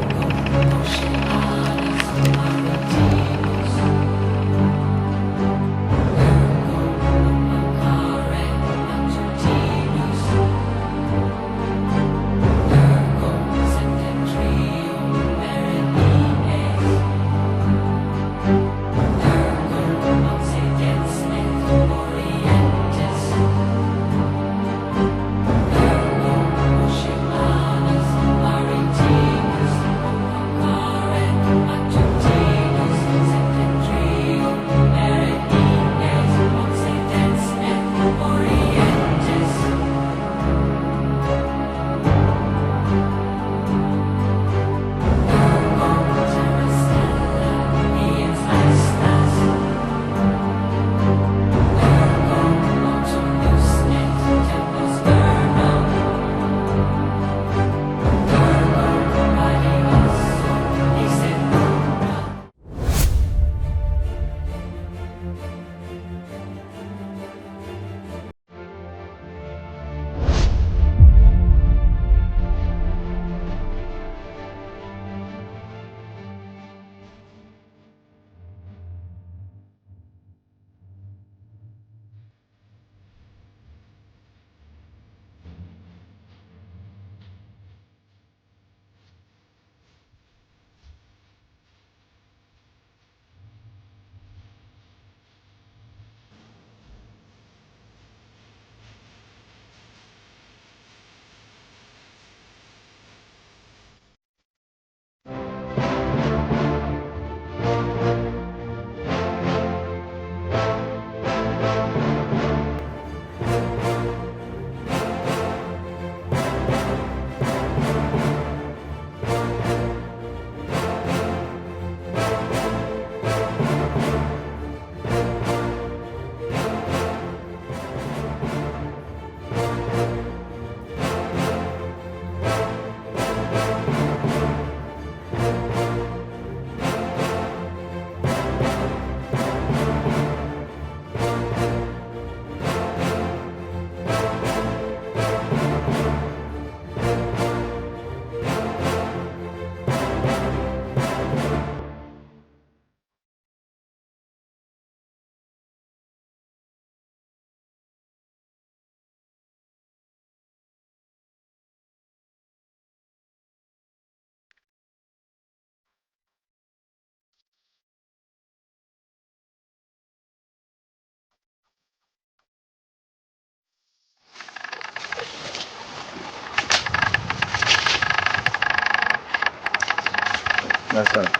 Nasara.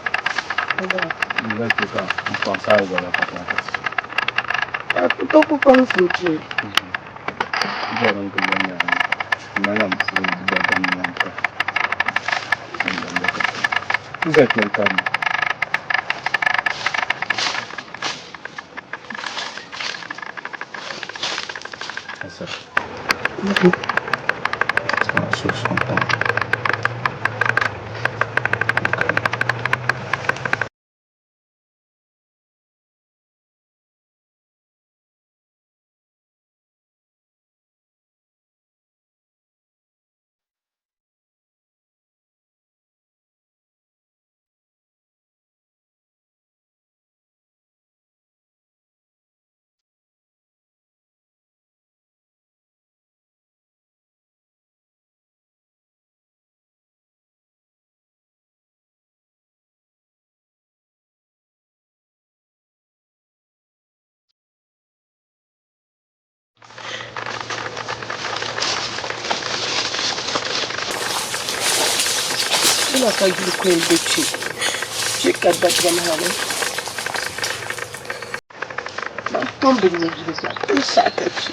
N gba chɛ ka n kpaŋsi a zala ka ti ti. Ka ku kpaŋsi o kpee. Bɔri n gili o nyaaŋa. M mali la m gba dam nyam ka n dam ka ti. N za kpɛri karim. Nasara. Suhu pam. Wula ka yuli ku yɛn be kpe? Kpe ka dagbani hali. Man tom bi nya yuli zaa, binshɛɣu ka kpe.